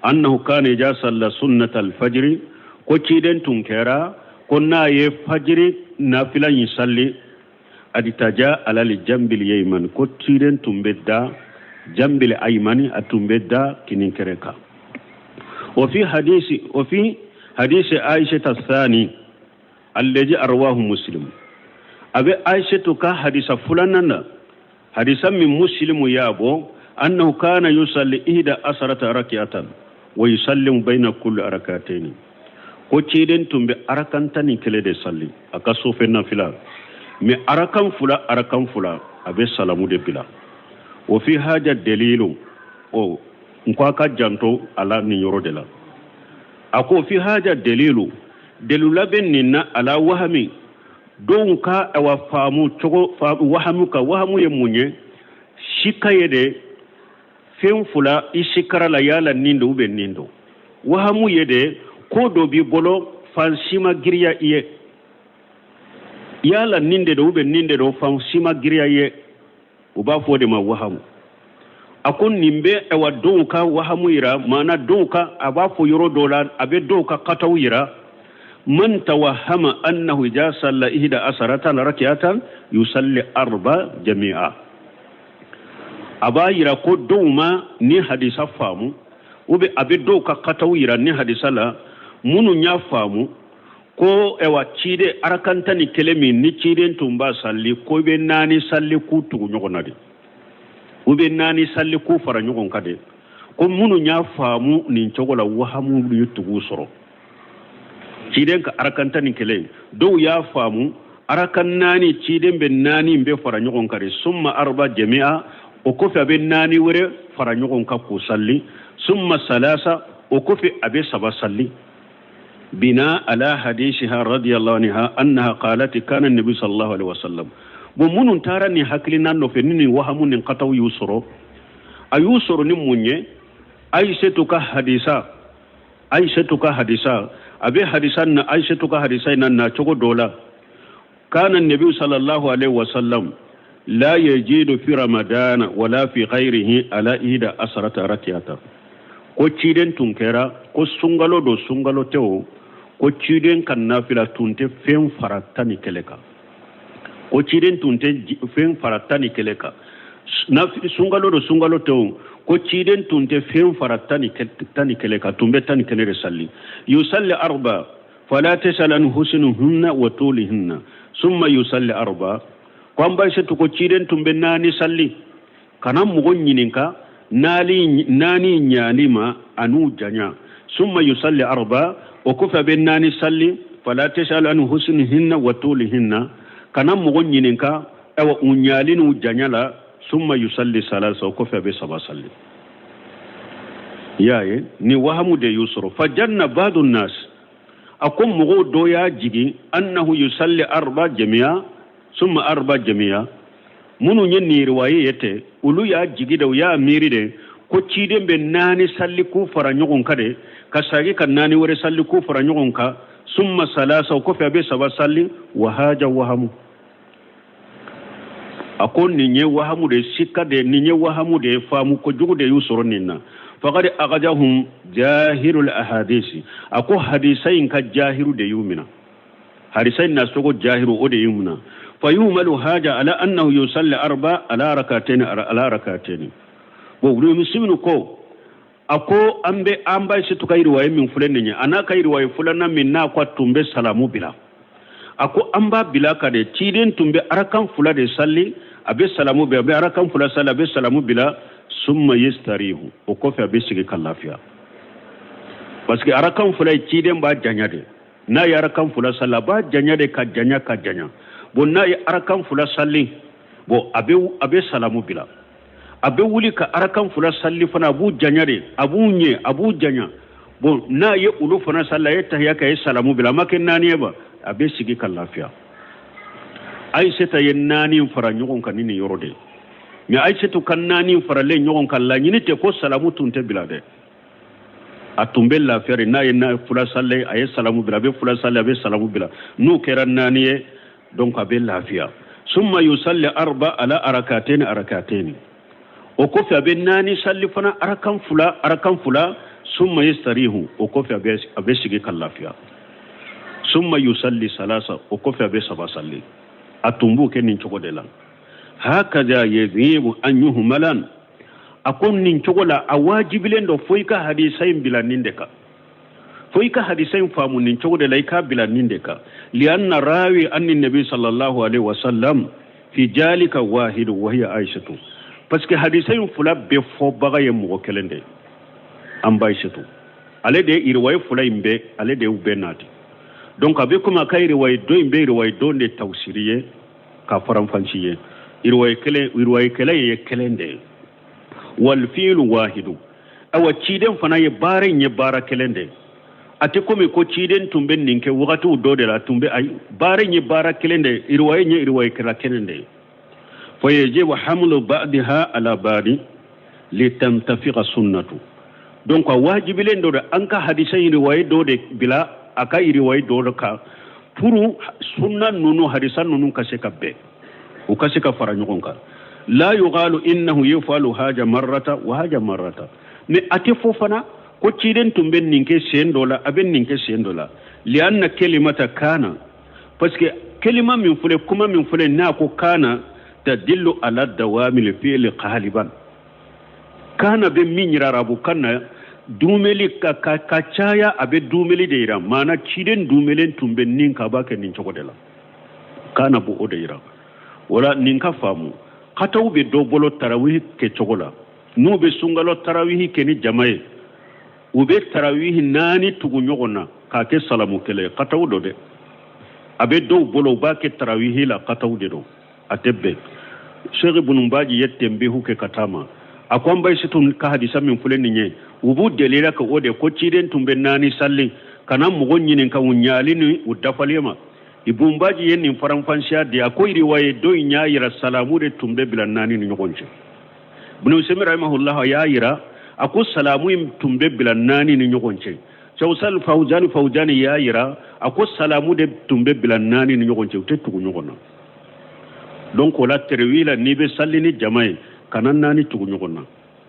Annahu kana ija salla sunnata alfajri, ko ciden tun kɛra ko n'a ye fajiri nafila yin salli, aditaja ala li jambil yayman, ko ciden tun bɛ da jambil aymani, a tun bɛ da kinin kɛrɛ kan. Wa fi hadisi Aisha thani alladhi arwahu Muslim, a bɛ Aisha ka hadisa fulanan na, hadisa min Muslimu y'a bɔ, annahu kana yusalli ihda asarata raki'atan wa yusallimu bayna kulli rak'atayn, ko ciden tun bɛ arakan 11 de salli a ka sofɛ nafila, mais arakan fila, arakan fila, a bɛ salamu de bila. O fi haja dalilu o n ko a ka janto a la nin yɔrɔ de la. A ko fi haja dalilu, dalila bɛ nin na, ala wahami dɔw ka awa faamu cogo, wahamu ka wahamu ye mun ye? Sika ye de fɛn fila, i sikara la yala nin don ou nin don. Wahamu ye de ko dɔ b'i bolo, fan si ma giriya i ye, yala nin de don ou nin de don, fan si ma giriya i ye, u b'a fɔ o de ma wahamu. A ko nin bɛ awa dɔw ka wahamu yira, maana dɔw ka, a b'a fɔ yɔrɔ dɔw la, a bɛ dɔw ka kataw yira. Man tawahama annahu idha salla ihda asarata rak'atan yusalli arba jami'a. A b'a yira ko dɔw ma ni hadisa faamu, ou bien a bɛ dɔw ka kataw yira ni hadisa la, minnu y'a faamu ko awa ciden arakan 11 min ni ciden tun b'a salli, ko i bɛ naani salli k'u tugu ɲɔgɔn na de, u bɛ naani salli k'u fara ɲɔgɔn kan de, ko minnu y'a faamu nin cogo la, wahamu ye tugu sɔrɔ. Ciden ka arakan 11, dɔw y'a faamu arakan naani, ciden bɛ naani bɛ fara ɲɔgɔn kan de, summa arba jami'a, o kɔfɛ a bɛ naani wɛrɛ fara ɲɔgɔn kan k'o salli, summa salasa, o kɔfɛ a bɛ saba salli. Bina ala hadisiha radiyallahu anha annaha qalat kana an-nabi sallallahu alaihi wasallam. Bon, minnu taara nin hakilina nɔfɛ ni nin wahamu nin kataw y'u sɔrɔ, a y'u sɔrɔ ni mun ye? Ayisetu ka hadisa, Ayisetu ka hadisa, a bɛ hadisa na, Ayisetu ka hadisa in na na cogo dɔ la, kana nabi sallallahu alaihi wasallam la yajidu fi ramadana wala fi ghayrihi ala ihda asrata rakiyata. Ko ciden tun kɛra ko sunkalo don, sunkalo tɛ o, ko ciden ka nafila tun tɛ fɛn fara 11 kan, ko ciden tun tɛ fɛn fara 11 kan, sunkalo don, sunkalo tɛ o, ko ciden tun tɛ fɛn fara 11 kan, tun bɛ 11 de salli. Yusalli arba fala tasal an husnuhunna wa tulihinna summa yusalli arba. Ko an b'a se ko ciden tun bɛ naani salli, kana mɔgɔ ɲininka naani ɲaani ma an'u janya, summa yusalli arba, o kɔfɛ a bɛ naani salli, fala tasal an husnihinna wa tulihinna, kana mɔgɔ ɲininka awa u ɲaali n'u janya la, summa yusalli salasa, o kɔfɛ a bɛ saba salli. I y'a ye, ni wahamu de y'u sɔrɔ. Fajanna badu nas, a ko mɔgɔw dɔ y'a jigin annahu yusalli arba jami'a summa arba jami'a, minnu ye nin riwaye ye ten, olu y'a jigi de, u y'a miiri de ko ciden bɛ naani salli k'u fara ɲɔgɔn kan de, ka sagi ka naani wɛrɛ salli k'u fara ɲɔgɔn kan, summa salasa, o kɔfɛ a bɛ saba salli. Wa haja wahamu, a ko nin ye wahamu de, sika de, nin ye wahamu de ye, faamu kojugu de y'u sɔrɔ nin na. Faqad aghajahum jahirul ahadisi, a ko hadisa in ka jahiru de y'u minɛ, hadisa in nasogo jahiru o de y'u minɛ. Fayumalu haja ala annahu yusalli arba ala rakatayn ala rakatayn. Bon, olu musliminu ko a ko an bɛ an ba se to ka riwaye min filɛ nin ye, a n'a ka riwaye filanan min n'a ko a tun bɛ salamu bila, a ko an b'a bila ka de, ciden tun bɛ arakan fila de salli, a bɛ salamu bila, a bɛ arakan fila salli, a bɛ salamu bila, summa yastarihu, o kɔfɛ a bɛ sigi ka lafiya. Parce que arakan fila ye ciden b'a janya de, n'a ye arakan fila salli a b'a janya de ka janya ka janya. Bon, n'a ye arakan fila salli, bon, a bɛ salamu bila, a bɛ wuli ka arakan fila salli fana, a b'u janya de, a b'u ɲɛ, a b'u janya. Bon, n'a ye olu fana salli, a ye tahiya kɛ, a ye salamu bila, a ma kɛ naani ye ba, a bɛ sigi ka lafiya. Ayiseta ye naani fara ɲɔgɔn kan ni nin yɔrɔ de ye. Mais Ayisetu ka naani faralen ɲɔgɔn kan, laɲini tɛ ko salamu tun tɛ bila dɛ, a tun bɛ lafiya de. N'a ye fila salli, a ye salamu bila, a bɛ fila salli, a bɛ salamu bila, n'o kɛra naani ye, donc a bɛ lafiya. Summa yusalli arba ala arakateni arakateni, o kɔfɛ a bɛ naani salli fana arakan fila arakan fila, summa yastarihu, o kɔfɛ a bɛ sigi ka lafiya. Summa yusalli salasa, o kɔfɛ a bɛ saba salli. A tun b'o kɛ nin cogo de la. Hakaza yajibu an yuhmalan, a ko nin cogo la a wajibilen don fo i ka hadisa in bila nin de kan, fo i ka hadisa in faamu nin cogo de la, i k'a bila nin de kan. Lianna rawi anni nabi sallallahu alaihi wasallam fi jalika wahidu wa hiya Aishatu, parce que hadisa in fila bɛɛ fɔbaga ye mɔgɔ kelen de ye, an ba Aishatu, ale de ye riwaye fila in bɛɛ, ale de y'u bɛɛ naati. Donc a bɛ komi a ka riwaye dɔ in bɛ riwaye dɔ de tawsiri ye ka faranfansi ye, riwaye kelen, riwaye kelen ye kelen de ye. Wal fi'lu wahidu, awa ciden fana ye baara in ye baara kelen de ye. A tɛ komi ko ciden tun bɛ nin kɛ wagatiw dɔ de la, tun bɛ ayi, baara in ye baara kelen de ye, riwaye in ye riwaye kɛla kelen de ye. Fa yajibu hamlu ba'diha ala ba'di litantafiqa sunnatu. Donc a wajibilen dɔ de an ka hadisa in riwaye dɔ de bila a ka riwaye dɔ de kan pour sunna ninnu hadisa ninnu ka se ka bɛn, u ka se ka fara ɲɔgɔn kan. La yuqalu innahu yafalu haja marrata wa haja marrata. Mais a tɛ fɔ fana ko ciden tun bɛ nin kɛ sen dɔ la, a bɛ nin kɛ sen dɔ la. Lianna kelimata kana, parce que kelima min filɛ, kuma min filɛ, n'a ko kana tadillu ala dawami li fi'li qaliban. Kana bɛ min yira arabu kan na, dumeli ka caya, a bɛ dumeli de yira. Maana ciden dumelen tun bɛ nin ka b'a kɛ nin cogo de la. Kana b'o o de yira. Wala nin ka faamu. Kataw bɛ dɔ bolo tarawihi kɛcogo la. N'u bɛ sunkalo tarawihi kɛ ni jama ye, u bɛ tarawihi 4 tugu ɲɔgɔn na k'a kɛ salamu kelen ye. Kataw don dɛ. A bɛ dɔw bolo u b'a kɛ tarawihi la, kataw de don. A tɛ bɛn. Sheikh Ibn Baji ye tenbihu kɛ ka taa ma. A ko an Bayisitu ka hadisa min filɛ nin ye, u b'u delila ka o de ko ciden tun bɛ 4 salli ka na mɔgɔ ɲininka u ɲali ni u dafalen ma. Ibn Baji ye nin faranfansiya di, a ko riwaye dɔ in y'a yira salamu de tun bɛ bila 4 ni ɲɔgɔn cɛ. Ibn Usaymin rahimahullah y'a yira a ko salamu in tun bɛ bila 4 ni ɲɔgɔn cɛ. Sawsal Fawzani y'a yira a ko salamu de tun bɛ bila 4 ni ɲɔgɔn cɛ, u tɛ tugu ɲɔgɔn na. Donc o la tarawihi la, n'i bɛ salli ni jama ye, kana 4 tugu ɲɔgɔn na.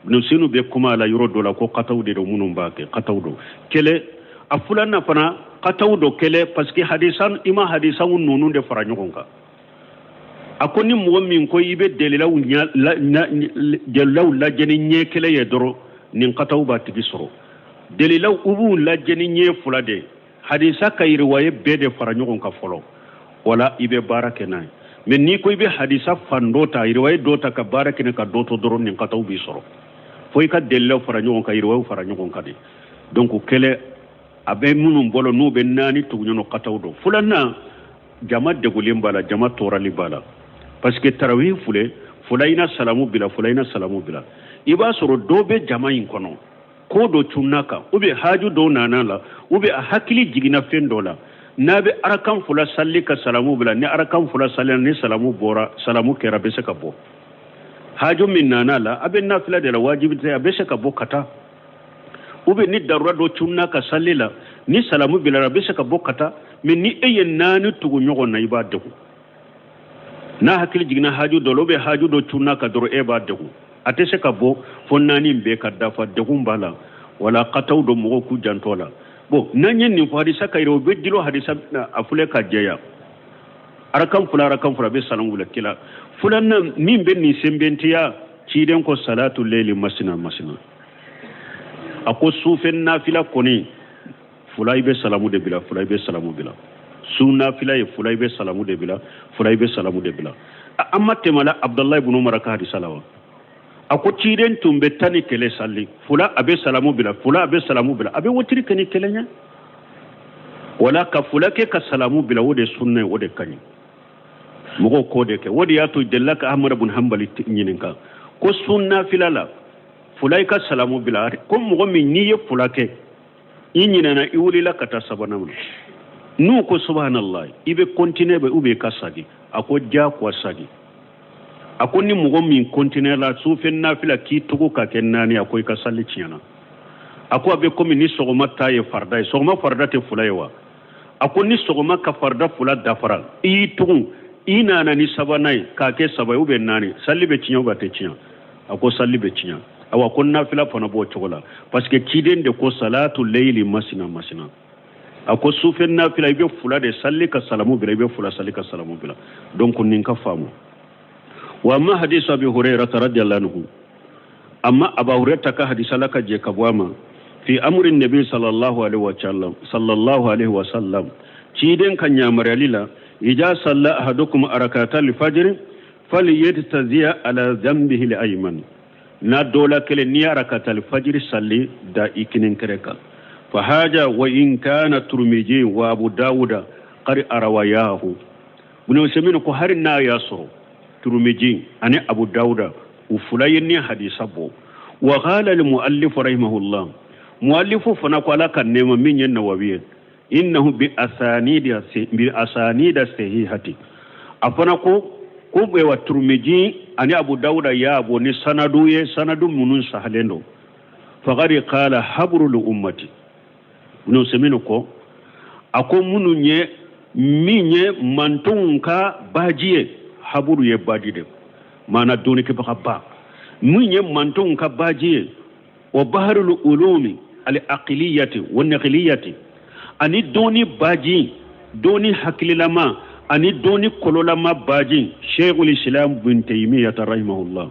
Ibn Sinu bɛ kuma a la yɔrɔ dɔ la ko kataw de don minnu b'a kɛ, kataw don. Kelen, a filanan fana kataw don kelen, parce que hadisa i ma hadisaw ninnu de fara ɲɔgɔn kan. A ko ni mɔgɔ min ko i bɛ delilaw lajɛ ni ɲɛ kelen ye dɔrɔn, nin kataw b'a tigi sɔrɔ. Delilaw u b'u lajɛ ni ɲɛ fila de ye. Hadisa ka riwaye bɛɛ de fara ɲɔgɔn kan fɔlɔ, wala i bɛ baara kɛ n'a ye. Mais n'i ko i bɛ hadisa fan dɔ ta, riwaye dɔ ta ka baara kɛ ka dɔ to dɔrɔn, nin kataw b'i sɔrɔ. Fo i ka delilaw fara ɲɔgɔn kan, riwayew fara ɲɔgɔn kan de. Donc kɛlɛ a bɛ minnu bolo n'u bɛ 4 tugu ɲɔgɔn kataw don. Filanan, jama degulen b'a la, jama tɔɔrɔli b'a la. Parce que tarawih filɛ, fila i na salamu bila, fila i na salamu bila. I b'a sɔrɔ dɔ bɛ jama in kɔnɔ, ko dɔ cunna kan, ou bien haju dɔ nana la, ou bien a hakili jiginna fɛn dɔ la. N'a bɛ arakan fila salli ka salamu bila, ni arakan fila salli ni salamu bɔra, salamu kɛra, a bɛ se ka bɔ. Haju min nana la, a bɛ nafila de la, wajibi tɛ, a bɛ se ka bɔ ka taa. Ou bien ni darura dɔ cunna ka salli la, ni salamu bilara, a bɛ se ka bɔ ka taa. Mais ni e ye 4 tugu ɲɔgɔn na, i b'a degun. N'a hakili jiginna haju dɔ la, ou bien haju dɔ cunna ka dɔrɔn, e b'a degun. A tɛ se ka bɔ fo 4 bɛɛ ka dafa, degun b'a la. Wala kataw don mɔgɔw k'u janto la. Bon, n'an ye nin fɔ hadisa ka yira, o bɛ dilo hadisa a filɛ ka jɛya. Arakan fila, arakan fila bɛ salamu bila kila. Filanan min bɛ nin sɛnbɛntiya, ciden ko salatu leyli masina masina. A ko sufɛ nafila kɔni, fila i bɛ salamu de bila, fila i bɛ salamu bila. Su nafila ye fila i bɛ salamu de bila, fila i bɛ salamu de bila. An ma tɛmɛ la Abudalayi ibn Umar ka hadisa la wa? A ko ciden tun bɛ 11 salli, fila a bɛ salamu bila, fila a bɛ salamu bila, a bɛ wotiri kɛ ni kelen ye. Wala ka fila kɛ ka salamu bila, o de sunna ye, o de ka ɲi. Mɔgɔw k'o de kɛ. O de y'a to delila ka Ahmad ibn Hanbali ɲininka ko sun nafila la, fila i ka salamu bila, ko mɔgɔ min n'i ye fila kɛ, i ɲinɛna, i wulila ka taa sabanan na, n'u ko subhanallah, i bɛ continuer ou bien i ka sagi. A ko diyagoya sagi. A ko ni mɔgɔ min continuer la sufɛ nafila k'i tugu ka kɛ 4, a ko i ka sali tiɲɛna. A ko a bɛ komi ni sɔgɔma ta ye farida ye, sɔgɔma farida tɛ fila ye wa? A ko ni sɔgɔma ka farida fila dafara, i y'i tugu, i nana ni sabanan ye k'a kɛ 3 ye ou bien 4, sali bɛ tiɲɛ ou bien a tɛ tiɲɛ? A ko sali bɛ tiɲɛ. Awa ko nafila fana b'o cogo la, parce que ciden de ko salatu leyli masina masina. A ko sufɛ nafila i bɛ fila de sali ka salamu bila, i bɛ fila sali ka salamu bila. Donc nin ka faamu. Wa amma hadisu Abi Hurairata radiyallahu anhu, amma Aba Hurairata ka hadisa la ka jɛ ka bɔ a ma, fi amri nabi sallallahu alaihi wa sallam, sallallahu alaihi wa sallam, ciden ka yamaruyali la, ija salla ahadukum arakata al-fajr falyajtaziya ala dhanbihi al-ayman. N'a dɔ la kelen n'i ye arakata al-fajr salli da i kinin kɛrɛ kan. Fa haja wa in kana Turmiji wa Abu Dawuda qad arawayahu. Ibn Usaymin ko hari n'a y'a sɔrɔ Turmiji ani Abu Dawuda u fila ye ni hadisa bɔ. Wa qala al-muallif rahimahullah, muallifu fana ko Ala ka nɛɛma min ye Nawawi ye, innahu bi asanida sahihati. A fana ko wa Turmiji ani Abu Dawuda y'a bɔ ni sanadu ye, sanadu minnu sahalen don. Faqad qala habrul ummati. Ibn Usaymin ko a ko minnu ye min ye mantonw ka baji ye, haburu ye baji de. Maana dɔnnikɛbagaba min ye mantonw ka baji ye, wa baharul ulumi al aqliyati wa naqliyati, ani dɔnni baji, dɔnni hakililama ani dɔnni kololama baji, Sheikhul Islam Ibn Taymiyyah rahimahullah,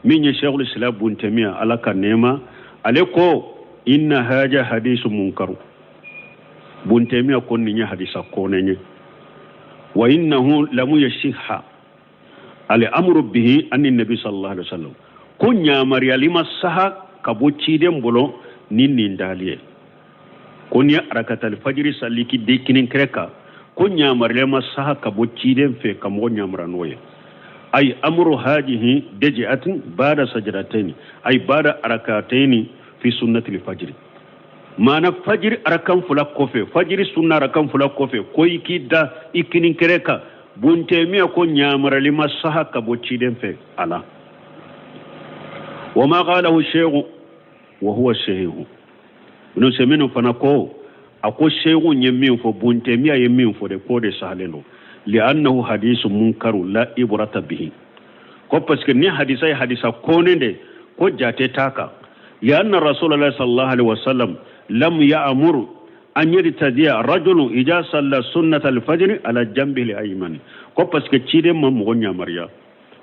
min ye Sheikhul Islam Ibn Taymiyyah, Ala ka nɛɛma, ale ko inna haja hadisu munkaru. Ibn Taymiyyah ko nin ye hadisa kɔnɛ ye, wa innahu lamu yasihha al amru bihi anni nabi sallallahu alaihi wasallam, ko ɲamariyali ma saha ka bɔ ciden bolo ni nin dali ye, ko ni arakatal fajiri salli k'i da kinin kɛrɛ kan, ko ɲamariyali ma saha ka bɔ ciden fɛ ka mɔgɔ ɲamara n'o ye. Ay amru hajihi daji'atin bada sajadataini, ay bada arakataini fi sunnatil fajiri, maana fajiri arakan fila kɔfɛ, fajiri sunna arakan fila kɔfɛ, ko i k'i da i kinin kɛrɛ kan. Ibn Taymiyyah ko ɲamarali ma saha ka bɔ ciden fɛ a la. Wa ma qalahu shaykhu wa huwa sahihu. Ibn Usaymin fana ko a ko shaykhu ye min fɔ, Ibn Taymiyyah ye min fɔ de, k'o de sahalen don, li'annahu hadisu munkaru la ibrata bihi, ko parce que ni hadisa ye hadisa kɔnen de, ko jate t'a kan. Li'anna rasulallah sallallahu alaihi wasallam lam ya'mur an yartadiya rajulun idha salla sunnata al-fajr ala jambihi al-ayman, ko parce que ciden ma mɔgɔ ɲamariya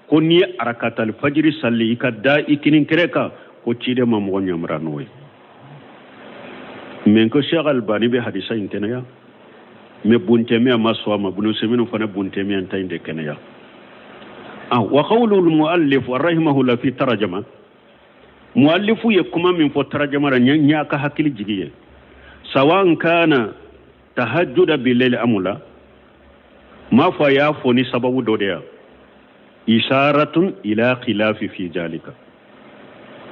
ko n'i ye arakata al-fajr salli i ka da i kinin kɛrɛ kan, ko ciden ma mɔgɔ ɲamariya n'o ye. Mais ko Cheikh Albani bɛ hadisa in kɛnɛya, mais Ibn Taymiyyah ma sɔn a ma, Ibn Usaymin fana Ibn Taymiyyah ta in de kɛnɛya. Wa qawlu al-muallif rahimahullah fi tarjama, muallifu ye kuma min fɔ tarjama la, n y'a ka hakili jigi ye, sawan kana tahajjuda bil-layli amula, m'a fɔ a y'a fɔ ni sababu dɔ de ya, isharatun ila khilafi fi jalika.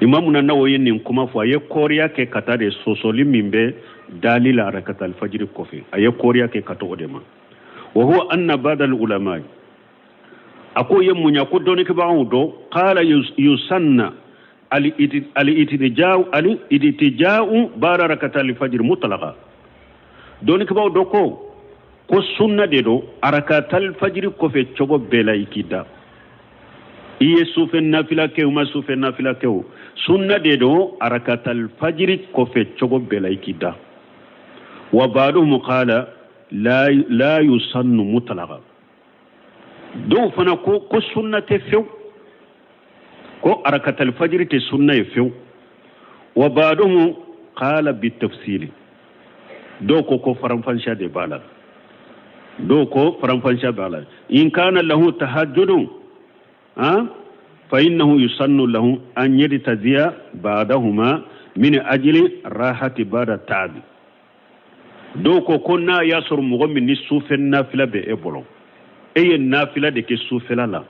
Imamu Nawawi ye nin kuma fɔ, a ye kɔriya kɛ ka taa de sɔsɔli min bɛ dali la arakat alfajiri kɔfɛ, a ye kɔriya kɛ ka t'o de ma. Wa huwa anna ba'da al-ulama, a ko ye mun ye, ko dɔnnikɛbagaw dɔ qala yusanna al-itija'u ba'da rakat al-fajr mutlaqa, dɔnnikɛbagaw dɔ ko sunna de don arakat al-fajiri kɔfɛ cogo bɛɛ la i k'i da, i ye sufɛ nafila kɛ o ma sufɛ nafila kɛ o, sunna de don arakat al-fajiri kɔfɛ cogo bɛɛ la i k'i da. Wa ba'duhum qala la yusannu mutlaqa, dɔw fana ko sunna tɛ fewu, ko arakat al-fajiri tɛ sunna ye fewu. Wa ba'duhum qala bitafsili, dɔw ko faranfansiya de b'a la, dɔw ko faranfansiya b'a la. In kana lahu tahajjudun fa innahu yusannu lahu an yartaziya ba'dahuma min ajli rahati ba'da ta'ab. Dɔw ko n'a y'a sɔrɔ mɔgɔ min ni sufɛ nafila bɛ e bolo, e ye nafila de kɛ sufɛla la,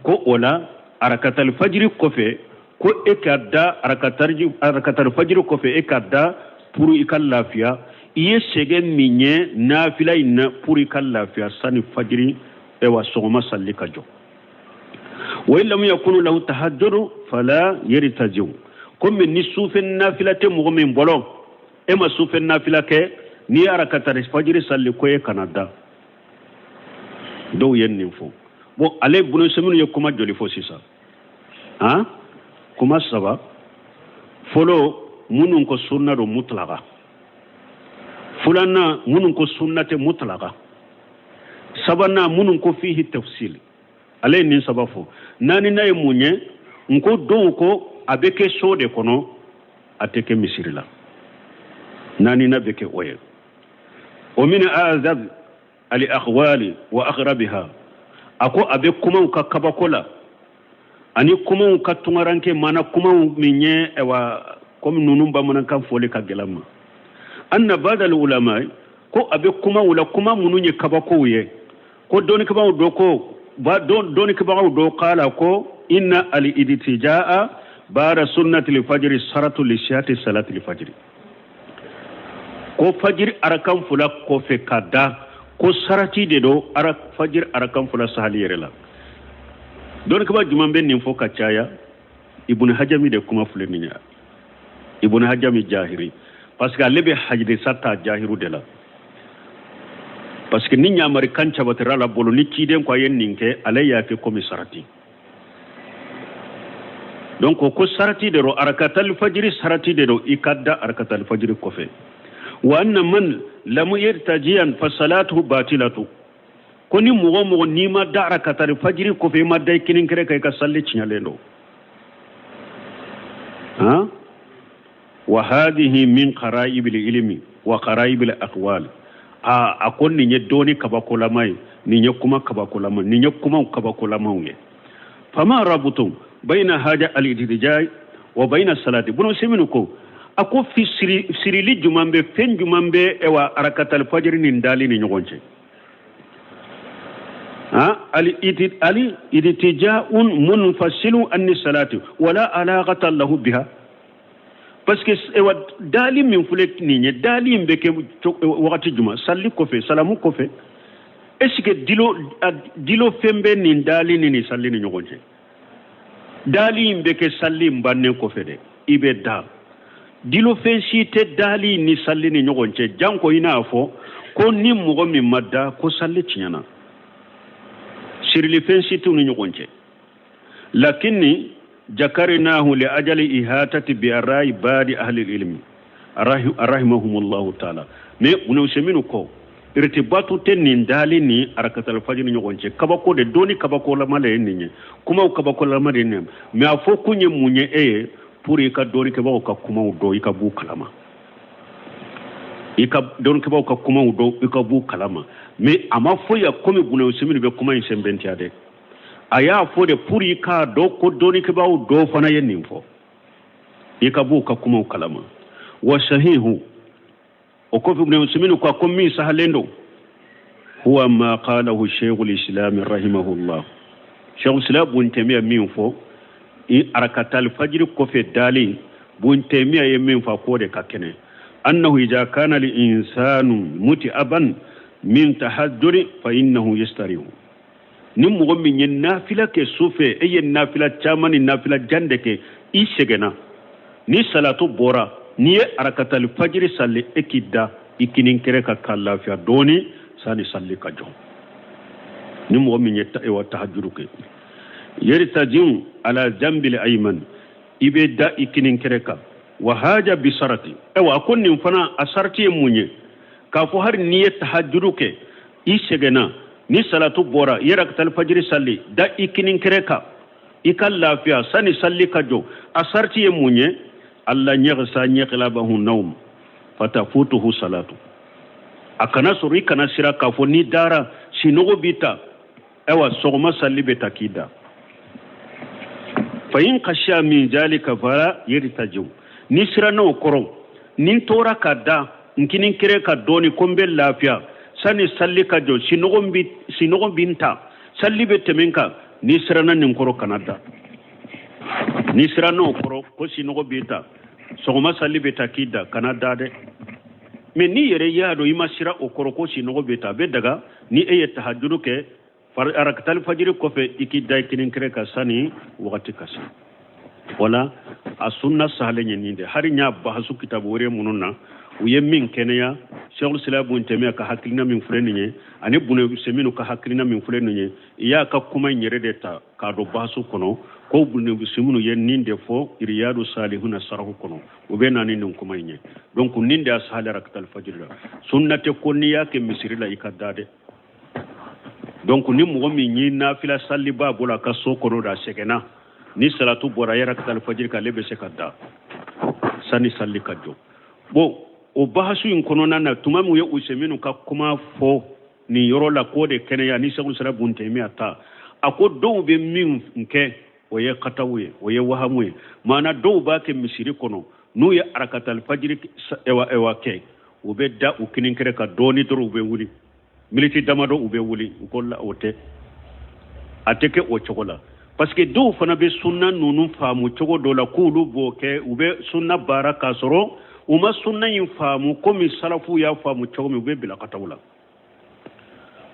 ko o la arakatal fajiri kɔfɛ, ko e ka da arakatal fajiri kɔfɛ e ka da pour i ka lafiya, i ye sɛgɛn min ye nafila in na pour i ka lafiya sani fajiri ewa sɔgɔma salli ka jɔ. Wa in lam yakunu lahu tahajjudu fala yartaji'u, komi ni sufɛ nafila tɛ mɔgɔ min bolo, e ma sufɛ nafila kɛ, n'i ye arakatal fajiri salli ko e kana da. Dɔw ye nin fɔ. Bon, ale Ibn Usaymin ye kuma joli fɔ sisan? Kuma saba. Fɔlɔ, minnu ko sunna don mutlaqa. Filanan, minnu ko sunna tɛ mutlaqa. Sabanan, minnu ko fihi tafsil. Ale ye nin saba fɔ. Naaninan ye mun ye? N ko dɔw ko a bɛ kɛ so de kɔnɔ, a tɛ kɛ misiri la. Naaninan bɛ kɛ o ye. O min azab al akhwali wa aghrabiha, a ko a bɛ kumaw ka kabako la ani kumaw ka tungaranke, mana kumaw min ye awa komi ninnu bamanankan fɔli ka gɛlɛn ma. Anna ba'da al ulama, ko a bɛ kumaw la, kuma minnu ye kabakow ye, ko dɔnnikɛbagaw dɔ ko dɔnnikɛbagaw dɔ k'a la ko inna al idtijaa ba'da sunnati al fajri saratu li sihati salati al fajri, ko fajiri arakan fila kɔfɛ ka da, ko sarati de don fajiri arakan fila sahali yɛrɛ la. Dɔnnikɛbaa jumɛn bɛ nin fɔ ka caya? Ibn Hajami de kuma filɛ nin ye, Ibn Hajami jahiri, parce que ale bɛ hadisa ta jahiru de la, parce que ni ɲamarikan cabatira la bolo, ni ciden ko a ye nin kɛ, ale y'a kɛ komi sarati. Donc ko sarati de don, arakatal fajiri sarati de don, i ka da arakatal fajiri kɔfɛ. Wa anna man lam yartajiyan fa salatuhu batilatu. Ko ni mɔgɔ o mɔgɔ n'i ma da arakatal fajiri kɔfɛ, i ma da i kinin kɛrɛ kan, i ka salli tiɲɛlen don. Han, wa hadhihi min qaraibil ilmi wa qaraibil aqwal. A ko nin ye dɔɔni kabakolama ye, nin ye kuma kabakolama, nin ye kumaw kabakolamaw ye. Fama rabutun bayna haja al-idtijai wa bayna salati. Bunu Usaymin ko a ko fi sirili juman bɛ, fɛn juman bɛ ewa arakatal fajiri nin dali ni ɲɔgɔn cɛ. Ha, al idtija'un munfasilu an salati wala alaqata lahu biha. Parce que ewa dali min filɛ nin ye, dali in bɛ kɛ wagati jumɛn? Salli kɔfɛ, salamu kɔfɛ. Est ce que dilo fɛn bɛ nin dali ni nin salli ni ɲɔgɔn cɛ? Dali in bɛ kɛ salli in bannen kɔfɛ dɛ, i bɛ da. Dilo fɛn si tɛ dali ni salli ni ɲɔgɔn cɛ, janko i n'a fɔ ko ni mɔgɔ min ma da ko salli tiɲɛna. Sirili fɛn si t'u ni ɲɔgɔn cɛ. Lakinni jakarinahu li ajali ihatati bi arrayi badi ahli ilmi rahimahumullahu taala. Mais Bunu Usaymin ko irtibatu tɛ nin dali ni arakatal fajiri ɲɔgɔn cɛ. Kabako de, dɔɔni kabakolama de ye nin ye, kumaw kabakolama de ye nin ye. Mais a fɔ kun ye mun ye e ye? Pour i ka dɔɔnikɛbaaw ka kumaw dɔn, i ka b'u kalama. I ka dɔɔnikɛbaaw ka kumaw dɔn, i ka b'u kalama. Mais a ma fɔ yan komi Bunu Usaymin bɛ kuma in sɛnbɛntiya dɛ. A y'a fɔ de pour i k'a dɔn ko dɔɔnikɛbaaw dɔw fana ye nin fɔ, i ka b'u ka kumaw kalama. Wa sahihu, o kɔfɛ Bunu Usaymin ko ko min sahalen don, huwa ma qalahu shaykhul islam rahimahullah. Shaykhul islam Bun Taymiya min fɔ i arakatal fajiri kɔfɛ dali, Bun Taymiya ye min fɔ k'o de ka kɛnɛ. Annahu idha kana al insanu muti'aban min tahajjuri fa innahu yastarihu. Ni mɔgɔ min ye nafila kɛ su fɛ, e ye nafila caman ni nafila jan de kɛ, i sɛgɛnna, ni salatu bɔra, n'i ye arakatali fajiri salli, e k'i da i kinin kɛrɛ kan ka lafiya dɔɔni sani salli ka jɔ. Ni mɔgɔ min ye ewa tahajuru kɛ, yartajiu ala jambil ayman, i bɛ da i kinin kɛrɛ kan. Wa haja bi sarati. Ewa a ko nin fana a sarati ye mun ye? K'a fɔ hali n'i ye tahajuru kɛ, i sɛgɛnna, ni salatu bɔra, i ye rakatali fajiri salli, da i kinin kɛrɛ kan i ka lafiya sani salli ka jɔ. A sarati ye mun ye? Alla ɲɛgisa ɲɛkilabahu nawm fatafutuhu salatu. A kana sɔrɔ i kana sira k'a fɔ n'i dara sinɔgɔ b'i ta, ayiwa sɔgɔma salli bɛ ta k'i da. Fa in khashiya min zalika fala yartajiu. Ni siranna o kɔrɔ, ni n tora ka da n kinin kɛrɛ ka dɔɔni ko n bɛ lafiya sani salli ka jɔ, sinɔgɔ bi n ta, salli bɛ tɛmɛ n kan, ni siranna nin kɔrɔ kana da. Ni siranna o kɔrɔ ko sinɔgɔ b'i ta, sɔgɔma salli bɛ ta k'i da, kana da dɛ. Mais n'i yɛrɛ y'a dɔn i ma sira o kɔrɔ ko sinɔgɔ bɛ ta, a bɛ daga ni e ye tahajuru kɛ arakatali fajiri kɔfɛ, i k'i da i kinin kɛrɛ kan sani wagati ka se. Wala a sunna sahalen ye nin de. Hari n y'a bahasu kitabu wɛrɛ minnu na, u ye min kɛnɛya, Sheikhul Islam Bun Taymiya ka hakilina min filɛ nin ye, ani Bunu Usaymin ka hakilina min filɛ nin ye, i y'a ka kuma in yɛrɛ de ta k'a don bahasu kɔnɔ, ko Bunu Usaymin ye nin de fɔ Riyadu Salihuna sarahu kɔnɔ, u bɛ na ni nin kuma in ye. Donc nin de y'a sahale rakatal fajiri la. Sunna tɛ ko n'i y'a kɛ misiri la i ka da dɛ. Donc ni mɔgɔ min ye nafila salliba bolo a ka so kɔnɔ da a sɛgɛnna, ni salatu bɔra a ye rakatal fajiri k'ale bɛ se ka da sani salli ka jɔ. Bon, o bahasu in kɔnɔna na, tuma min u ye Usaymin ka kuma fɔ nin yɔrɔ la k'o de kɛnɛya ni Sheikhul Islam Bun Taymiya ta, a ko dɔw bɛ min kɛ o ye kataw ye, o ye wahamu ye. Maana dɔw b'a kɛ misiri kɔnɔ, n'u ye arakatal fajiri ewa kɛ, u bɛ da u kinin kɛrɛ kan dɔɔni dɔrɔn u bɛ wuli, miniti damadɔ u bɛ wuli. U ko la, o tɛ, a tɛ kɛ o cogo la. Parce que dɔw fana bɛ sunna ninnu faamu cogo dɔ la k'olu b'o kɛ, u bɛ sunna baara k'a sɔrɔ u ma sunna in faamu komi salafu y'a faamu cogo min, u bɛ bila kataw la.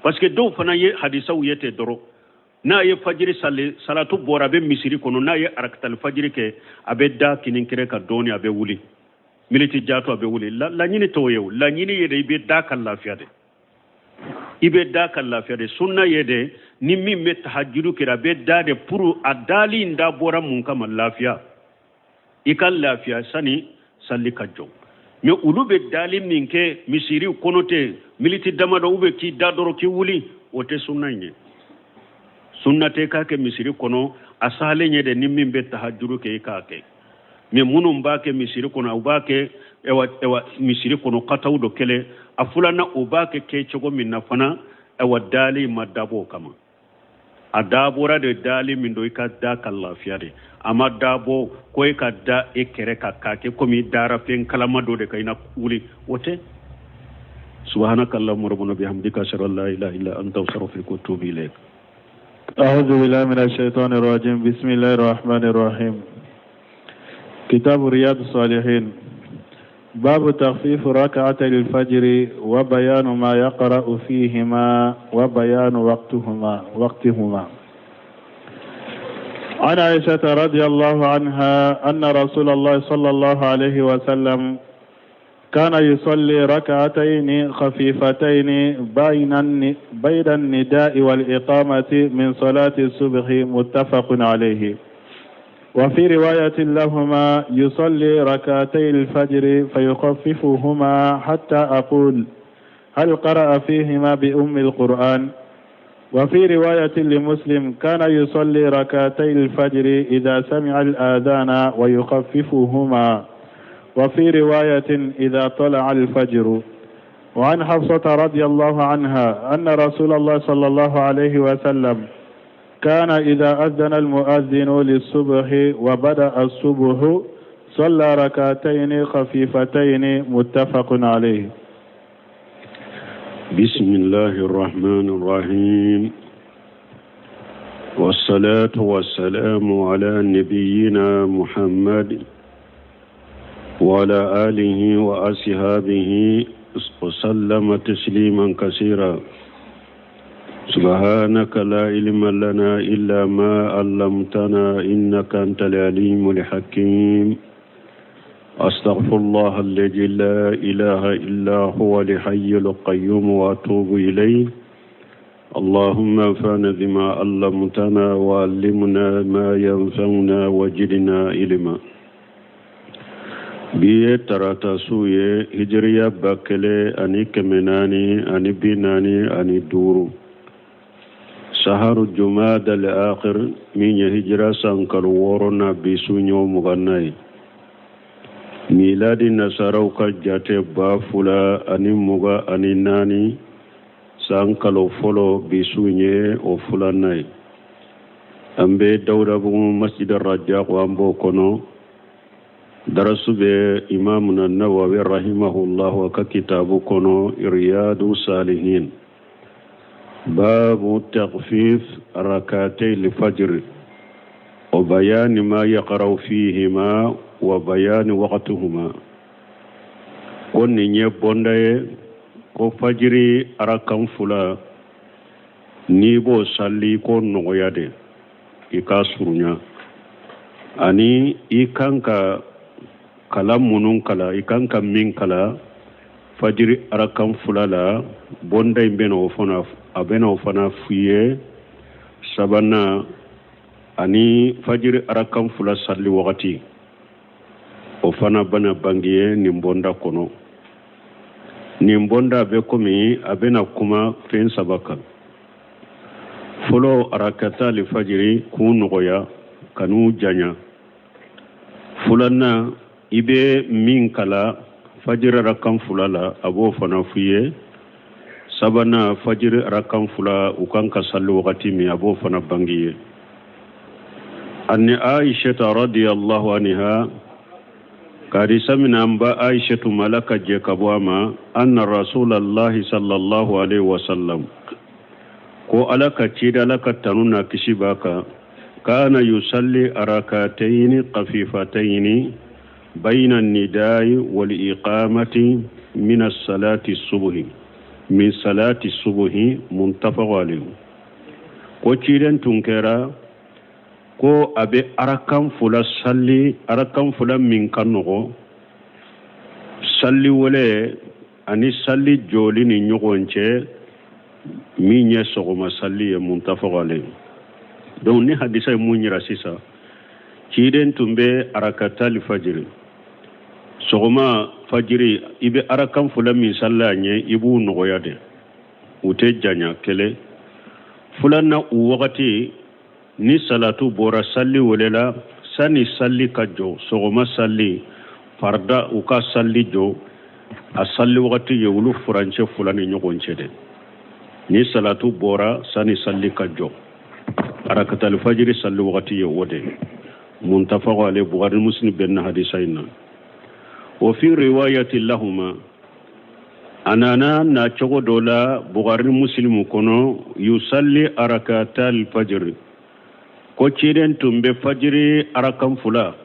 Parce que dɔw fana ye hadisaw ye ten dɔrɔn, n'a ye fajiri sali, salatu bɔra, a bɛ misiri kɔnɔ, n'a ye arakatali fajiri kɛ, a bɛ da kinin kɛrɛ kan dɔɔni, a bɛ wuli, miniti jatɔ a bɛ wuli. Laɲini t'o ye o, laɲini ye de i bɛ da ka lafiya de. I bɛ da ka lafiya de. Sunna ye de, ni min bɛ tahajudu kɛra, a bɛ da de pour a dali in dabɔra mun kama? Lafiya, i ka lafiya sani sali ka jɔ. Mais olu bɛ dali min kɛ misiri kɔnɔ ten, miniti damadɔ, u bɛ k'i da dɔrɔn k'i wuli, o tɛ sunna in ye. Sunna tɛ k'a kɛ misiri kɔnɔ. A salen ye de, ni min bɛ tahajuru kɛ, i k'a kɛ. Mais minnu b'a kɛ misiri kɔnɔ, u b'a kɛ ewa ewa misiri kɔnɔ kataw dɔ kelen. A filanan, u b'a kɛ kɛcogo min na fana, ewa dali ma dabɔ o kama. A dabɔra de dali min don, i ka da ka lafiya de. A ma dabɔ ko e ka da e kɛrɛ kan k'a kɛ komi i dara fɛn kalama dɔ de kan, i na wuli, o tɛ. Subhanaka allahumma rabbana bihamdika, ashhadu an la ilaha illa anta, astaghfiruka wa atubu ilayk. أعوذ بالله من الشيطان الرجيم. بسم الله الرحمن الرحيم. كتاب رياض الصالحين، باب تخفيف ركعتي الفجر وبيان ما يقرأ فيهما وبيان وقتهما. عن عائشة رضي الله عنها أن رسول الله صلى الله عليه وسلم كان يصلي ركعتين خفيفتين بين النداء والإقامة من صلاة الصبح، متفق عليه. وفي رواية لهما: يصلي ركعتي الفجر فيخففهما حتى أقول: هل قرأ فيهما بأم القرآن؟ وفي رواية لمسلم: كان يصلي ركعتي الفجر إذا سمع الآذان ويخففهما. وفي رواية: إذا طلع الفجر. وعن حفصة رضي الله عنها أن رسول الله صلى الله عليه وسلم كان إذا أذن المؤذن للصبح وبدأ الصبح صلى ركعتين خفيفتين، متفق عليه. بسم الله الرحمن الرحيم، والصلاة والسلام على نبينا محمد وعلى آله وأصحابه وسلم تسليما كثيرا. سبحانك لا علم لنا إلا ما علمتنا، إنك أنت العليم الحكيم. أستغفر الله الذي لا إله إلا هو الحي القيوم وأتوب إليه. اللهم انفعنا بما علمتنا وعلمنا ما ينفعنا وزدنا علما. Bi ye tarata su ye, hijiriya 1445, saharu jumada al-akhir, min ye hijira san kalo 6 na, bi su ɲɔ 20 ye. Miladi nasaraw ka jate, 2024 san kalo 1, bi su ye o filanan ye. An bɛ Dawudabugu Masjid Rajak, an b'o kɔnɔ. Darasu bɛ Imamuna Nawawi rahimahullah ka kitabu kɔnɔ, Riyadu Salihin, babu takhfif rakatay al-fajr wa bayani ma yaqra'u fihima wa bayani waqtuhuma. Ko nin ye bonda ye ko fajiri arakan 2, n'i b'o sali, ko nɔgɔya de, i k'a surunya, ani i kan ka kalan minnu kala, i kan ka min kala fajiri arakan 2 la. Bonda in bɛna o fana, a bɛna o fana f'i ye. Sabanan, ani fajiri arakan 2 sali wagati, o fana bɛna bange ye nin bonda kɔnɔ. Nin bonda bɛ komi a bɛna kuma fɛn 3 kan. Fɔlɔ, arakata alifajiri k'u nɔgɔya, kan'u janya. Filanan, i bɛ min kala fajiri arakan 2 la, a b'o fana f'i ye. Sabanan, fajiri arakan 2 u kan ka sali wagati min, a b'o fana bange ye. Ani Aishata radiyallahu anha, ka mina an ba Aishatu mala ka jɛ ka bɔ a ma, anna rasulallahi sallallahu alaihi wasallam, ko Ala ka cida, Ala ka tanu na kisi b'a kan, kana yusalli arakataini khafifataini bayna an-nidai wal iqamati min as-salati subhi, min salati subhi, muttafaq alayhi. Ko ciden tun kɛra ko a bɛ arakan 2 sali, arakan 2 min ka nɔgɔ, sali wele ani sali jɔli ni ɲɔgɔn cɛ. Min ye sɔgɔma sali ye, muttafaq alayhi. Donc ni hadisa ye mun yira sisan? Ciden tun bɛ arakatal fajiri, sɔgɔma fajiri, i bɛ arakan fila min sali a ɲɛ, i b'u nɔgɔya de, u tɛ janya. Kelen filanan, u wagati ni salatu bɔra, sali welela, sani sali ka jɔ, sɔgɔma sali farida, u ka sali jɔ, a sali wagati ye olu furancɛ fila ni ɲɔgɔn cɛ de. Ni salatu bɔra, sani sali ka jɔ, arakatali fajiri sali wagati ye o de. Muttafaq alayhi, Bukhari Muslim bɛnna hadisa in na. Wa fi riwayati lahuma, a nana na cogo dɔ la Bukhari Muslim kɔnɔ, yusalli arakatal fajiri, ko ciden tun bɛ fajiri arakan fila,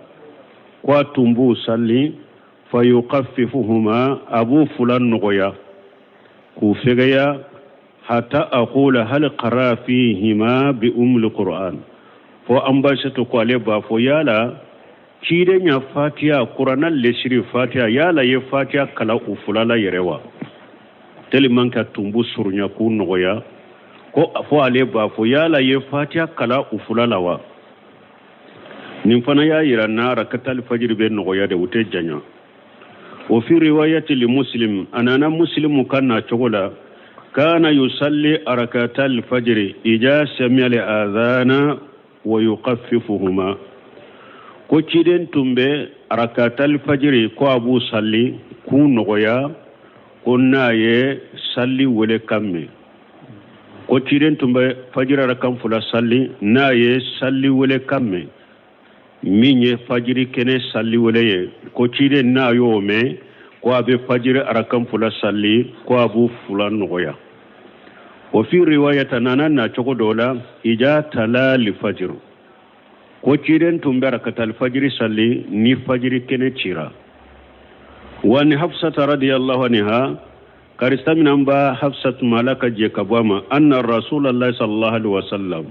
ko a tun b'u sali, fa yukaffifuhuma, a b'u fila nɔgɔya k'u fɛgɛya, hata aqula hal qara fihima bi umul qur'an, fo an ba to ko ale b'a fɔ yala ciden ya Fatiya, Kurana lesiri Fatiya, yala ye Fatiya kala u fila la yɛrɛ wa? Tellement que tun b'u surunya k'u nɔgɔya, ko fo ale b'a fɔ yala ye Fatiya kala u fila la wa? Nin fana y'a yira na rakatali fajiri bɛ nɔgɔya de, u tɛ janya. Wa fi riwayati li Muslim, a nana Muslimu ka na cogo la, kana yusalli arakatal fajiri ija sami'a al adhana wa yukhaffifuhuma, ko ciden tun bɛ arakatal fajiri, ko a b'u salli k'u nɔgɔya, ko n'a ye salli wele kan mɛn. Ko ciden tun bɛ fajiri arakan fila salli n'a ye salli wele kan mɛn, min ye fajiri kɛnɛ salli wele ye, ko ciden n'a y'o mɛn, ko a bɛ fajiri arakan fila salli, ko a b'u fila nɔgɔya. Wa fi riwayata, nana na cogo dɔ la, ija tala li fajiri, ko ciden tun bɛ rakatal fajiri salli ni fajiri kɛnɛ cira. Wa ni Hafsata radiyallahu anha, karisa min ba Hafsatu ma, Ala ka jɛ ka bɔ a ma, anna Rasulallah sallallahu alaihi wasallam,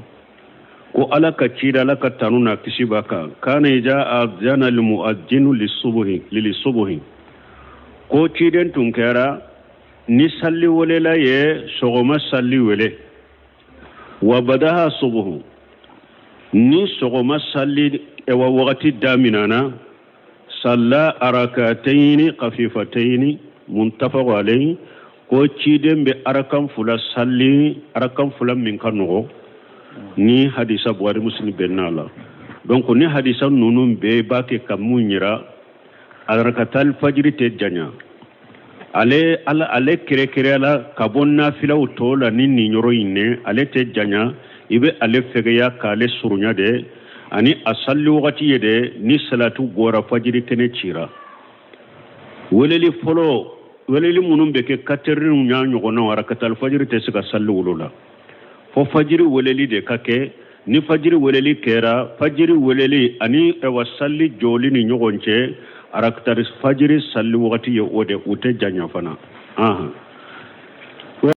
ko Ala ka cida, Ala ka tanu na kisi b'a kan, kana ija azana limu'adjinu lisubuhi lilisubuhi, ko ciden tun kɛra ni salli welela ye sɔgɔma salli wele, wa badaha subuhu, ni sɔgɔma salli wa wagati daminana, salla arakatayni khafifatayni, muttafaq alayhi, ko ciden bɛ arakan fila salli, arakan fila min ka nɔgɔ. Ni hadisa Buhari Muslim bɛnna la. Donc ni hadisa ninnu bɛɛ b'a kɛ ka mun yira? Arakatal fajiri tɛ janya. Ale ala ale kɛrɛkɛrɛya ka bɔ nafilaw tɔw la ni nin yɔrɔ in ne, ale tɛ janya, i bɛ ale fɛgɛya k'ale surunya de, ani a salli wagati ye de ni salatu bɔra, fajiri kɛnɛ cira. Weleli fɔlɔ, weleli minnu bɛ kɛ katɛriniw y'a ɲɔgɔnnaw, arakatal fajiri tɛ se ka salli wolo la, fo fajiri weleli de ka kɛ. Ni fajiri weleli kɛra, fajiri weleli ani ɛwa salli jɔli ni ɲɔgɔn cɛ, arakatal fajiri salli wagati ye o de, u tɛ janya fana. Ahan.